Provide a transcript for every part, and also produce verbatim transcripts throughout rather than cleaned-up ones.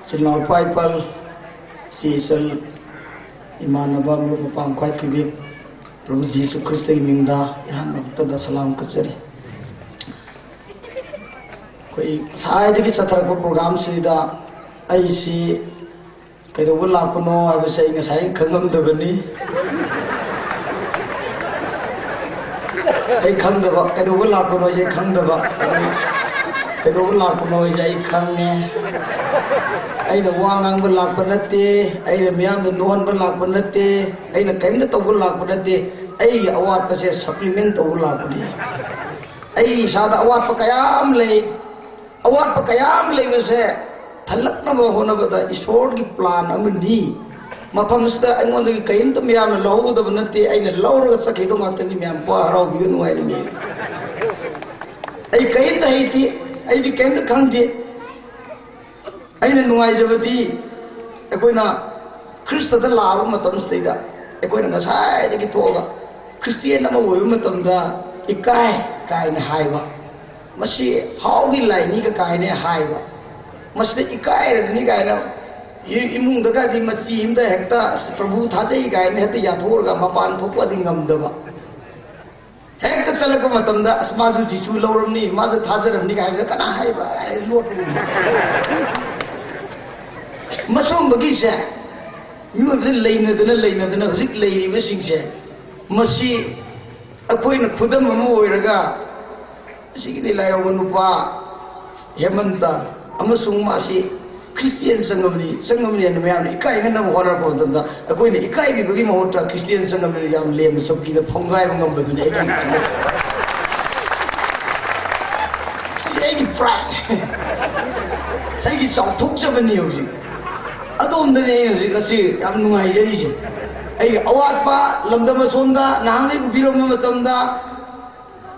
ꯏꯆꯤꯜ ꯏꯅꯥꯎ, ꯏꯄꯥ ꯏꯄꯜ, ꯏꯆꯦ ꯏꯆꯜ, ꯏꯃꯥꯟꯅꯕ, ꯃꯔꯨꯞ ꯃꯄꯥꯡ ꯈ꯭ꯋꯥꯏ ꯊꯣꯏꯕꯤ, ꯄ꯭ꯔꯚꯨ ꯖꯤꯁꯨ ꯈ꯭ꯔꯤꯁꯇꯒꯤ ꯃꯤꯡꯗ ꯏꯍꯥꯟ ꯍꯥꯟꯕꯗ ꯁꯂꯥꯝ ꯀꯠꯆꯔꯤ꯫ ꯑꯩꯈꯣꯏ ꯉꯁꯥꯏꯗꯒꯤ ꯆꯠꯊꯔꯛꯄ ꯄ꯭ꯔꯣꯒ꯭ꯔꯥꯝꯁꯤꯗ ꯑꯩꯁꯤ ꯀꯩꯗꯧꯕ ꯂꯥꯛꯄꯅꯣ ꯍꯥꯏꯕꯁꯦ ꯑꯩ ꯉꯁꯥꯏ ꯈꯪꯉꯝꯗꯕꯅꯤ꯫ ꯑꯩ ꯈꯪꯗꯕ, ꯀꯩꯗꯧꯕ ꯂꯥꯛꯄꯅꯣ ꯍꯥꯏꯁꯦ ꯈꯪꯗꯕ꯫ ꯑꯗꯨ ꯀꯩꯗꯧꯕ ꯂꯥꯛꯄꯅꯣ ꯍꯥꯏꯁꯦ ꯑꯩ ꯈꯪꯉꯦ꯫ ꯑꯩꯅ ꯋꯥ ꯉꯥꯡꯕ ꯂꯥꯛꯄ ꯅꯠꯇꯦ, ꯑꯩꯅ ꯃꯤꯌꯥꯝꯗ ꯅꯣꯛꯍꯟꯕ ꯂꯥꯛꯄ ꯅꯠꯇꯦ, ꯑꯩꯅ ꯀꯔꯤꯝꯇ ꯇꯧꯕ ꯂꯥꯛꯄ ꯅꯠꯇꯦ꯫ ꯑꯩꯒꯤ ꯑꯋꯥꯠꯄꯁꯦ ꯁꯄ꯭ꯂꯤꯃꯦꯟ ꯇꯧꯕ ꯂꯥꯛꯄꯅꯤ꯫ ꯑꯩ ꯏꯁꯥꯗ ꯑꯋꯥꯠꯄ ꯀꯌꯥ ꯑꯃ ꯂꯩ꯫ ꯑꯋꯥꯠꯄ ꯀꯌꯥ ꯑꯃ ꯂꯩꯕꯁꯦ ꯊꯜꯂꯛꯅꯕ ꯍꯣꯠꯅꯕꯗ ꯏꯁꯣꯔꯒꯤ ꯄ꯭ꯂꯥꯟ ꯑꯃꯅꯤ꯫ ꯃꯐꯝꯁꯤꯗ ꯑꯩꯉꯣꯟꯗꯒꯤ ꯀꯔꯤꯝꯇ ꯃꯌꯥꯝꯅ ꯂꯧꯍꯧꯒꯗꯕ ꯅꯠꯇꯦ, ꯑꯩꯅ ꯂꯧꯔꯒ ꯆꯠꯈꯤꯗꯧ ꯉꯥꯛꯇꯅꯤ꯫ ꯃꯌꯥꯝ ꯄꯣ ꯍꯔꯥꯎꯕꯤꯒꯅꯨ ꯍꯥꯏꯅꯤꯡꯉꯤ꯫ ꯑꯩ ꯀꯔꯤꯝꯇ ꯍꯩꯇꯦ, ꯑꯩꯗꯤ ꯀꯔꯤꯝꯇ ꯈꯪꯗꯦ꯫ ꯑꯩꯅ ꯅꯨꯡꯉꯥꯏꯖꯕꯗꯤ ꯑꯩꯈꯣꯏꯅ ꯈ꯭ꯔꯤꯁꯇꯗ ꯂꯥꯛꯑꯕ ꯃꯇꯝꯁꯤꯗꯩꯗ ꯑꯩꯈꯣꯏꯅ ꯉꯁꯥꯏꯗꯒꯤ ꯊꯣꯛꯑꯒ ꯈ꯭ꯔꯤꯁꯇꯤꯌꯥꯟ ꯑꯃ ꯑꯣꯏꯕ ꯃꯇꯝꯗ ꯏꯀꯥꯏ ꯀꯥꯏꯅ ꯍꯥꯏꯕ, ꯃꯁꯤ ꯍꯥꯎꯒꯤ ꯂꯥꯏꯅꯤꯒ ꯀꯥꯏꯅ ꯍꯥꯏꯕ, ꯃꯁꯤꯗ ꯏꯀꯥꯏꯔꯗꯅꯤ ꯀꯥꯏꯅ ꯏ-, ꯏꯃꯨꯡꯗꯒꯗꯤ ꯃꯆꯤ ꯑꯃꯗ ꯍꯦꯛꯇ "ꯑꯁ, ꯄ꯭ꯔꯚꯨ ꯊꯥꯖꯩ" ꯀꯥꯏꯅ ꯍꯦꯛꯇ ꯌꯥꯊꯣꯛꯑꯒ ꯃꯄꯥꯟ ꯊꯣꯛꯄꯗꯤ ꯉꯝꯗꯕ꯫ ꯍꯦꯛꯇ ꯆꯠꯂꯛꯄ ꯃꯇꯝꯗ "ꯑꯁ, ꯃꯥꯁꯨ ꯖꯤꯁꯨ ꯂꯧꯔꯝꯅꯤ, ꯃꯥꯁꯨ ꯊꯥꯖꯔꯝꯅꯤ" ꯀꯥꯏꯅ ꯀꯅꯥ ꯍꯥꯏꯕ? ꯑꯩ ꯂꯣꯠꯄꯒꯨꯝꯕ꯫ ꯃꯁꯨꯝꯕꯒꯤꯁꯦ ꯃꯤꯑꯣꯏꯕꯗ ꯂꯩꯅꯗꯅ ꯂꯩꯅꯗꯅ ꯍꯧꯖꯤꯛ ꯂꯩꯔꯤꯕꯁꯤꯡꯁꯦ, ꯃꯁꯤ ꯑꯩꯈꯣꯏꯅ ꯈꯨꯗꯝ ꯑꯃ ꯑꯣꯏꯔꯒ, ꯑꯁꯤꯒꯤꯗꯤ ꯂꯥꯏ ꯌꯥꯎꯕ ꯅꯨꯄꯥ ꯍꯦꯃꯟꯇ ꯑꯃꯁꯨꯡ ꯃꯥꯁꯤ ꯈ꯭ꯔꯤꯁꯇꯤꯌꯥꯟ ꯆꯪꯉꯕꯅꯤ, ꯆꯪꯉꯕꯅꯤ ꯍꯥꯏꯅ ꯃꯌꯥꯝꯅ ꯏꯀꯥꯏꯅꯅꯕ ꯍꯣꯠꯅꯔꯛꯄ ꯃꯇꯝꯗ, ꯑꯩꯈꯣꯏꯅ ꯏꯀꯥꯏꯕꯤꯕꯒꯤ ꯃꯍꯨꯠꯇ ꯈ꯭ꯔꯤꯁꯇꯤꯌꯥꯟ ꯆꯪꯉꯕꯅꯤ ꯌꯥꯝ ꯂꯦꯝꯅ ꯆꯧꯀꯤꯗ ꯐꯝꯒꯥꯏꯕ ꯉꯝꯕꯗꯨꯅꯤ ꯑꯩꯒꯤ ꯁꯤ ꯑꯩꯒꯤ ꯄ꯭ꯔꯥꯏꯗ꯫ ꯁꯤ ꯑꯩꯒꯤ ꯆꯥꯎꯊꯣꯛꯆꯕꯅꯤ ꯍꯧꯖꯤꯛ꯫ ꯑꯗꯣꯝꯗꯅꯤ ꯑꯩ ꯍꯧꯖꯤꯛ ꯉꯁꯤ ꯌꯥꯝ ꯅꯨꯡꯉꯥꯏꯖꯔꯤꯁꯦ꯫ ꯑꯩꯒꯤ ꯑꯋꯥꯠꯄ ꯂꯝꯗꯝ ꯑꯁꯣꯝꯗ ꯅꯍꯥꯟꯒꯩ ꯎꯕꯤꯔꯝꯕ ꯃꯇꯝꯗ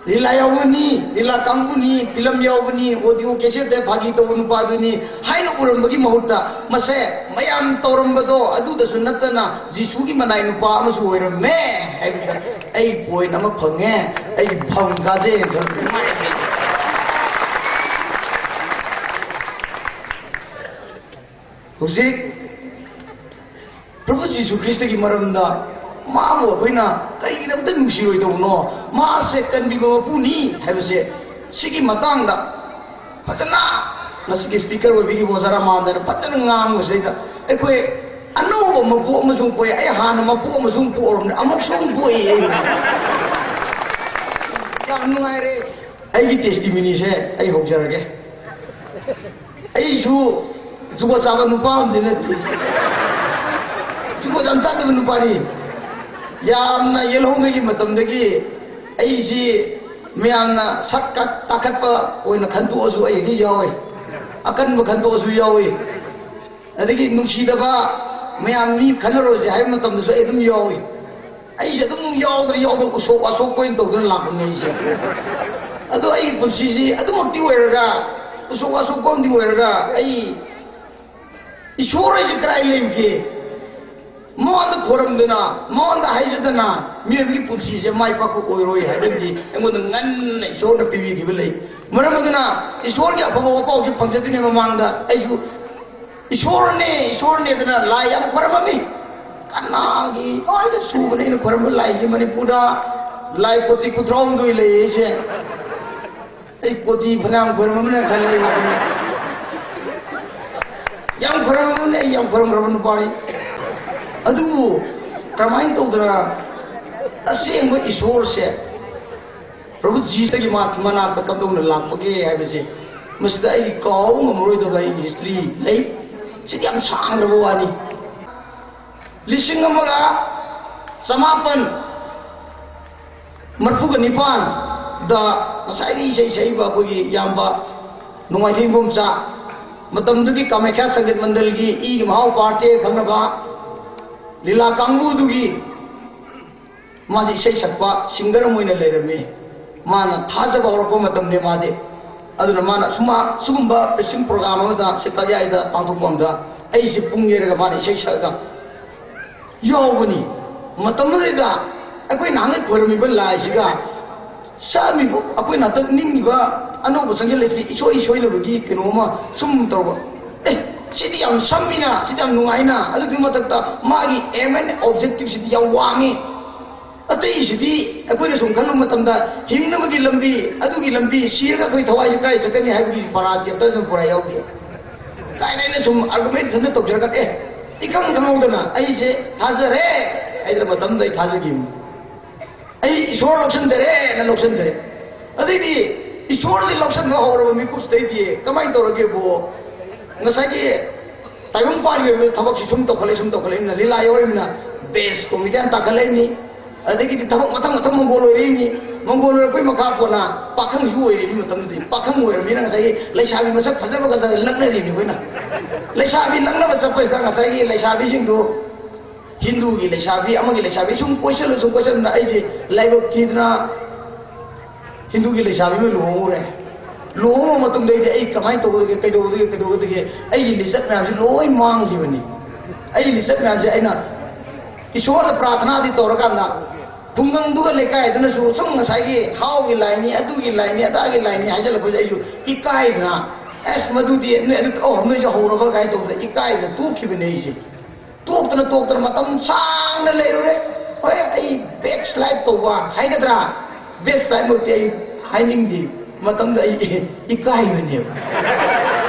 ꯂꯤꯂꯥ ꯌꯥꯎꯕꯅꯤ, ꯂꯤꯂꯥ ꯀꯥꯡꯕꯨꯅꯤ, ꯐꯤꯂꯝ ꯌꯥꯎꯕꯅꯤ, ꯑꯣꯗꯤꯑꯣ ꯀꯦꯁꯦꯠꯇ ꯐꯥꯒꯤ ꯇꯧꯕ ꯅꯨꯄꯥꯗꯨꯅꯤ ꯍꯥꯏꯅ ꯎꯔꯝꯕꯒꯤ ꯃꯍꯨꯠꯇ, ꯃꯁꯦ ꯃꯌꯥꯝ ꯇꯧꯔꯝꯕꯗꯣ ꯑꯗꯨꯗꯁꯨ ꯅꯠꯇꯅ ꯖꯤꯁꯨꯒꯤ ꯃꯅꯥꯏ ꯅꯨꯄꯥ ꯑꯃꯁꯨ ꯑꯣꯏꯔꯝꯃꯦ ꯍꯥꯏꯕꯗ ꯑꯩ ꯄꯣꯏꯟ ꯑꯃ ꯐꯪꯉꯦ, ꯑꯩ ꯐꯝ ꯀꯥꯖꯩꯅ ꯈꯜꯂꯤ꯫ ꯍꯧꯖꯤꯛ ꯄ꯭ꯔꯚꯨ ꯖꯤꯁꯨ ꯈ꯭ꯔꯤꯁꯇꯒꯤ ꯃꯔꯝꯗ ꯃꯥꯕꯨ ꯑꯩꯈꯣꯏꯅ ꯀꯔꯤꯒꯤꯗꯃꯛꯇ ꯅꯨꯡꯁꯤꯔꯣꯏꯗꯧꯕꯅꯣ? ꯃꯥꯁꯦ ꯀꯟꯕꯤꯕ ꯃꯄꯨꯅꯤ ꯍꯥꯏꯕꯁꯦ ꯁꯤꯒꯤ ꯃꯇꯥꯡꯗ ꯐꯖꯅ ꯉꯁꯤꯒꯤ ꯁ꯭ꯄꯤꯀꯔ ꯑꯣꯏꯕꯤꯔꯤꯕ ꯑꯣꯖꯥ ꯔꯥꯃꯥꯟꯗꯅ ꯐꯖꯅ ꯉꯥꯡꯕꯁꯤꯗꯩꯗ ꯑꯩꯈꯣꯏ ꯑꯅꯧꯕ ꯃꯄꯨ ꯑꯃꯁꯨ ꯄꯣꯛꯑꯦ꯫ ꯑꯩ ꯍꯥꯟꯅ ꯃꯄꯨ ꯑꯃꯁꯨ ꯄꯣꯛꯑꯔꯕꯅꯤ, ꯑꯃꯨꯛꯁꯨ ꯑꯃꯨꯛ ꯄꯣꯛꯏ ꯑꯩ꯫ ꯌꯥꯝ ꯅꯨꯡꯉꯥꯏꯔꯦ꯫ ꯑꯩꯒꯤ ꯇꯦꯁꯇꯤꯃꯤꯅꯤꯁꯦ ꯑꯩ ꯍꯧꯖꯔꯒꯦ꯫ ꯑꯩꯁꯨ ꯖꯨꯒꯣꯠ ꯆꯥꯕ ꯅꯨꯄꯥ ꯑꯃꯗꯤ ꯅꯠꯇꯦ꯫ ꯖꯨꯒꯣꯠ ꯌꯥꯝ ꯆꯥꯗꯕ ꯅꯨꯄꯥꯅꯤ꯫ ꯌꯥꯝꯅ ꯌꯦꯜꯍꯧꯉꯩꯒꯤ ꯃꯇꯝꯗꯒꯤ ꯑꯩꯁꯤ ꯃꯌꯥꯝꯅ ꯁꯛ ꯀ-, ꯇꯥꯈꯠꯄ ꯑꯣꯏꯅ ꯈꯟꯇꯣꯛꯑꯁꯨ ꯑꯩ ꯍꯦꯛꯇ ꯌꯥꯎꯏ꯫ ꯑꯀꯟꯕ ꯈꯟꯇꯣꯛꯑꯁꯨ ꯌꯥꯎꯏ꯫ ꯑꯗꯒꯤ ꯅꯨꯡꯁꯤꯗꯕ ꯃꯌꯥꯝ ꯃꯤ ꯈꯟꯅꯔꯣꯏꯁꯦ ꯍꯥꯏꯕ ꯃꯇꯝꯗꯁꯨ ꯑꯩ ꯑꯗꯨꯝ ꯌꯥꯎꯏ꯫ ꯑꯩꯁꯦ ꯑꯗꯨꯝ ꯌꯥꯎꯗ꯭ꯔ ꯌꯥꯎꯗ꯭ꯔ ꯎꯁꯣꯞ ꯋꯥꯁꯣꯞ ꯑꯣꯏꯅ ꯇꯧꯗꯨꯅ ꯂꯥꯛꯄꯅꯦ ꯑꯩꯁꯦ꯫ ꯑꯗꯣ ꯑꯩꯒꯤ ꯄꯨꯟꯁꯤꯁꯤ ꯑꯗꯨꯃꯛꯇꯤ ꯑꯣꯏꯔꯒ, ꯎꯁꯣꯞ ꯋꯥꯁꯣꯞ ꯑꯃꯗꯤ ꯑꯣꯏꯔꯒ ꯑꯩ ꯏꯁꯣꯔ ꯍꯥꯏꯁꯦ ꯀꯗꯥꯏ ꯂꯩꯒꯦ? ꯃꯉꯣꯟꯗ ꯈꯣꯏꯔꯝꯗꯅ, ꯃꯉꯣꯟꯗ ꯍꯥꯏꯖꯗꯅ ꯃꯤꯑꯣꯏꯕꯒꯤ ꯄꯨꯟꯁꯤꯁꯦ ꯃꯥꯏ ꯄꯥꯛꯄ ꯑꯣꯏꯔꯣꯏ ꯍꯥꯏꯕꯗꯤ ꯑꯩꯉꯣꯟꯗ ꯉꯟꯅ ꯏꯁꯣꯔꯅ ꯄꯤꯕꯤꯈꯤꯕ ꯂꯩ꯫ ꯃꯔꯝ ꯑꯗꯨꯅ ꯏꯁꯣꯔꯒꯤ ꯑꯐꯕ ꯋꯥꯄꯥꯎꯁꯦ ꯐꯪꯖꯗ꯭ꯔꯤꯉꯩ ꯃꯃꯥꯡꯗ ꯑꯩꯁꯨ ꯏꯁꯣꯔꯅꯦ, ꯏꯁꯣꯔꯅꯦꯗꯅ ꯂꯥꯏ ꯌꯥꯝ ꯈꯣꯏꯔꯝꯃꯝꯃꯤ꯫ ꯀꯅꯥꯒꯤ ꯂꯣꯏꯅ ꯁꯨꯕꯅꯦ ꯑꯩꯅ ꯈꯣꯏꯔꯝꯕ ꯂꯥꯏꯁꯦ? ꯃꯅꯤꯄꯨꯔꯗ ꯂꯥꯏ ꯀꯣꯇꯤ ꯀꯨꯟꯊ꯭ꯔꯥꯍꯨꯝꯗꯣꯏ ꯂꯩꯌꯦ ꯑꯩꯁꯦ꯫ ꯑꯩ ꯀꯣꯇꯤ ꯐꯅꯌꯥꯝ ꯈꯣꯏꯔꯝꯃꯝꯃꯦꯅ ꯈꯜꯂꯦ ꯋꯥꯈꯜꯗ꯫ ꯌꯥꯝ ꯈꯣꯏꯔꯝꯃꯝꯃꯦ, ꯑꯩ ꯌꯥꯝ ꯈꯣꯏꯔꯝꯈ꯭ꯔꯕ ꯅꯨꯄꯥꯅꯤ꯫ ꯑꯗꯨꯕꯨ ꯀꯔꯝꯍꯥꯏꯅ ꯇꯧꯗꯅ ꯑꯁꯦꯡꯕ ꯏꯁꯣꯔꯁꯦ ꯄ꯭ꯔꯚꯨ ꯖꯤꯁꯒꯤ ꯃꯥ-, ꯃꯅꯥꯛꯇ ꯀꯝꯗꯧꯅ ꯂꯥꯛꯄꯒꯦ ꯍꯥꯏꯕꯁꯦ, ꯃꯁꯤꯗ ꯑꯩꯒꯤ ꯀꯥꯎꯕ ꯉꯝꯃꯔꯣꯏꯗꯕ ꯑꯩꯒꯤ ꯍꯤꯁꯇ꯭ꯔꯤ ꯂꯩ꯫ ꯁꯤꯗꯤ ꯌꯥꯝ ꯁꯥꯡꯈ꯭ꯔꯕ ꯋꯥꯅꯤ꯫ ꯂꯤꯁꯤꯡ ꯑꯃꯒ ꯆꯃꯥꯄꯟ ꯃꯔꯐꯨꯒ ꯅꯤꯄꯥꯟꯗ ꯉꯁꯥꯏꯒꯤ ꯏꯁꯩ ꯁꯛꯏꯕ ꯑꯩꯈꯣꯏꯒꯤ ꯏꯌꯥꯝꯕ ꯅꯣꯡꯃꯥꯏꯊꯦꯝ ꯏꯕꯣꯝꯆꯥ, ꯃꯇꯝꯗꯨꯒꯤ ꯀꯥꯃꯥꯈ꯭ꯌꯥ ꯁꯪꯒꯤꯠ ꯃꯟꯗꯜꯒꯤ ꯏꯒꯤ ꯃꯍꯥꯎ ꯄꯥꯔꯇꯤ ꯈꯪꯅꯕ ꯂꯤꯂꯥ ꯀꯥꯡꯕꯨꯗꯨꯒꯤ ꯃꯥꯁꯦ ꯏꯁꯩ ꯁꯛꯄ ꯁꯤꯡꯒꯔ ꯑꯃ ꯑꯣꯏꯅ ꯂꯩꯔꯝꯃꯤ꯫ ꯃꯥꯅ ꯊꯥꯖꯕ ꯍꯧꯔꯛꯄ ꯃꯇꯝꯅꯦ ꯃꯥꯗꯤ꯫ ꯑꯗꯨꯅ ꯃꯥꯅ ꯁꯨꯃꯥ-, ꯁꯤꯒꯨꯝꯕ ꯄ꯭ꯔꯤꯆꯤꯡ ꯄ꯭ꯔꯣꯒ꯭ꯔꯥꯝ ꯑꯃꯗ ꯁꯤꯀꯥꯂꯤꯌꯥꯏꯗ ꯄꯥꯡꯊꯣꯛꯄ ꯑꯃꯗ ꯑꯩꯁꯦ ꯄꯨꯡ ꯌꯩꯔꯒ ꯃꯥꯅ ꯏꯁꯩ ꯁꯛꯑꯒ ꯌꯥꯎꯕꯅꯤ꯫ ꯃꯇꯝꯗꯨꯗꯩꯗ ꯑꯩꯈꯣꯏ ꯅꯍꯥꯟꯒꯩ ꯈꯣꯏꯔꯝꯃꯤꯕ ꯂꯥꯏꯁꯤꯒ ꯁꯛꯑꯝꯃꯤꯕ ꯑꯩꯈꯣꯏꯅ ꯍꯟꯗꯛ ꯅꯤꯡꯉꯤꯕ ꯑꯅꯧꯕ ꯆꯪꯁꯤꯜꯂꯛꯏꯁꯤꯗꯤ ꯏꯁꯣꯏ ꯏꯁꯣꯏꯅꯕꯒꯤ ꯀꯩꯅꯣ ꯑꯃ ꯁꯨꯝ ꯇꯧꯕ꯫ ꯑꯦ, ꯁꯤꯗꯤ ꯌꯥꯝ ꯁꯝꯃꯤꯅ, ꯁꯤꯗꯤ ꯌꯥꯝ ꯅꯨꯡꯉꯥꯏꯅ, ꯑꯗꯨꯒꯤ ꯃꯊꯛꯇ ꯃꯥꯒꯤ aim and objective ꯁꯤꯗꯤ ꯌꯥꯝ ꯋꯥꯡꯉꯤ꯫ ꯑꯇꯩꯁꯤꯗꯤ ꯑꯩꯈꯣꯏꯅ ꯁꯨꯝ ꯈꯟꯕ ꯃꯇꯝꯗ ꯍꯤꯡꯅꯕꯒꯤ ꯂꯝꯕꯤ, ꯑꯗꯨꯒꯤ ꯂꯝꯕꯤ, ꯁꯤꯔꯒ ꯑꯩꯈꯣꯏ ꯊꯋꯥꯏꯁꯦ ꯀꯥꯏ ꯆꯠꯀꯅꯤ ꯍꯥꯏꯕꯒꯤ ꯄꯔꯥ ꯆꯦꯞꯇꯔ ꯁꯨꯝ ꯄꯨꯔꯥ ꯌꯥꯎꯗꯦ꯫ ꯀꯥꯏꯅ ꯑꯩꯅ ꯁꯨꯝ ꯑꯥꯔꯒꯨꯃꯦꯟ ꯏꯊꯟꯇ ꯇꯧꯖꯔꯒ, "ꯑꯦ, ꯏꯈꯪ ꯈꯪꯍꯧꯗꯅ ꯑꯩꯁꯦ ꯊꯥꯖꯔꯦ" ꯍꯥꯏꯗꯅ ꯃꯇꯝꯗ ꯑꯩ ꯊꯥꯖꯈꯤꯕꯅꯤ꯫ "ꯑꯩ ꯏꯁꯣꯔ ꯂꯧꯁꯤꯟꯖꯔꯦꯅ" ꯂꯧꯁꯤꯟꯖꯔꯦ꯫ ꯑꯗꯩꯗꯤ ꯏꯁꯣꯔꯁꯤ ꯂꯧꯁꯤꯟꯕ ꯍꯧꯔꯕ ꯃꯤꯀꯨꯞꯁꯤꯗꯩꯗꯤ ꯀꯃꯥꯏꯅ ꯇꯧꯔꯒꯦꯕꯨ, ꯉꯁꯥꯏꯒꯤ ꯇꯥꯏꯕꯪ ꯄꯥꯟꯒꯤ ꯑꯣꯏꯕ ꯊꯕꯛꯁꯤ ꯁꯨꯝ ꯇꯧꯈꯠꯂꯛꯏ, ꯁꯨꯝ ꯇꯧꯈꯠꯂꯛꯏꯅ ꯂꯤꯂꯥ ꯌꯥꯎꯔꯤꯕꯅꯤꯅ ꯕꯦꯁ ꯀꯣꯃꯦꯗꯤꯌꯟ ꯇꯥꯈꯠꯂꯛꯏꯅꯤ꯫ ꯑꯗꯒꯤꯗꯤ ꯊꯕꯛ ꯃꯊꯪ ꯃꯊꯪ ꯃꯪꯒꯣꯜ ꯑꯣꯏꯔꯛꯏꯅꯤ꯫ ꯃꯪꯒꯣꯜ ꯑꯣꯏꯔꯛꯄꯩ ꯃꯈꯥ ꯄꯣꯟꯅ ꯄꯥꯈꯪꯁꯨ ꯑꯣꯏꯔꯤꯅꯤ꯫ ꯃꯇꯝꯗꯨꯗꯤ ꯄꯥꯈꯪ ꯑꯣꯏꯔꯕꯅꯤꯅ ꯉꯁꯥꯏꯒꯤ ꯂꯩꯁꯥꯕꯤ ꯃꯁꯛ ꯐꯖꯕꯒ ꯂꯛꯅꯔꯤꯅꯤ ꯑꯩꯈꯣꯏꯅ꯫ ꯂꯩꯁꯥꯕꯤ ꯂꯛꯅꯕ ꯆꯠꯄꯁꯤꯗ ꯉꯁꯥꯏꯒꯤ ꯂꯩꯁꯥꯕꯤꯁꯤꯡꯗꯨ ꯍꯤꯟꯗꯨꯒꯤ ꯂꯩꯁꯥꯕꯤ, ꯑꯃꯒꯤ ꯂꯩꯁꯥꯕꯤ ꯁꯨꯝ ꯀꯣꯏꯁꯜꯂꯨ, ꯁꯨꯝ ꯀꯣꯏꯁꯜꯂꯨꯅ ꯑꯩꯁꯦ ꯂꯥꯏꯕꯛ ꯊꯤꯗꯅ ꯍꯤꯟꯗꯨꯒꯤ ꯂꯩꯁꯥꯕꯤ ꯑꯃ ꯂꯨꯍꯣꯡꯉꯨꯔꯦ꯫ ꯂꯨꯍꯣꯡꯉꯕ ꯃꯇꯨꯡꯗ ꯑꯩꯗꯤ ꯑꯩ ꯀꯃꯥꯏꯅ ꯇꯧꯒꯗꯒꯦ, ꯀꯩꯗꯧꯒꯗꯒꯦ, ꯀꯩꯗꯧꯒꯗꯒꯦ? ꯑꯩꯒꯤ ꯂꯤꯆꯠ ꯃꯌꯥꯝꯁꯦ ꯂꯣꯏ ꯃꯥꯡꯈꯤꯕꯅꯤ꯫ ꯑꯩꯒꯤ ꯂꯤꯆꯠ ꯃꯌꯥꯝꯁꯦ ꯑꯩꯅ ꯏꯁꯣꯔꯗ ꯄ꯭ꯔꯥꯊꯅꯥꯗꯤ ꯇꯧꯔꯀꯥꯟꯗ ꯈꯨꯡꯒꯪꯗꯨꯒ ꯂꯩꯀꯥꯏꯗꯨꯅꯁꯨ ꯁꯨꯝ ꯉꯁꯥꯏꯒꯤ ꯍꯥꯎꯒꯤ ꯂꯥꯏꯅꯤ, ꯑꯗꯨꯒꯤ ꯂꯥꯏꯅꯤ, ꯑꯗꯥꯒꯤ ꯂꯥꯏꯅꯤ ꯍꯥꯏꯖꯤꯜꯂꯛꯄꯁꯦ ꯑꯩꯁꯨ ꯏꯀꯥꯏꯗꯅ, "ꯑꯁ, ꯃꯗꯨꯗꯤ ꯅꯣꯏ ꯑꯗꯨ, ꯑꯣ, ꯅꯣꯏꯁꯨ ꯍꯧꯔꯕ?" ꯀꯥꯏꯅ ꯇꯧꯗꯅ ꯏꯀꯥꯏꯗꯅ ꯇꯣꯛꯈꯤꯕꯅꯦ ꯑꯩꯁꯦ꯫ ꯇꯣꯛꯇꯅ ꯇꯣꯛꯇꯅ ꯃꯇꯝ ꯁꯥꯡꯅ ꯂꯩꯔꯨꯔꯦ꯫ ꯍꯣꯏ, ꯑꯩ ꯕꯦꯛ ꯁ꯭ꯂꯥꯏꯠ ꯇꯧꯕ ꯍꯥꯏꯒꯗ꯭ꯔꯥ, ꯕꯦꯛ ꯁ꯭ꯂꯥꯏꯠꯃꯛꯇꯤ ꯑꯩ ꯍꯥꯏꯅꯤꯡꯗꯦ꯫ ꯃꯇꯝꯗ ꯑꯩ ꯏꯀꯥꯏꯕꯅꯦꯕ꯫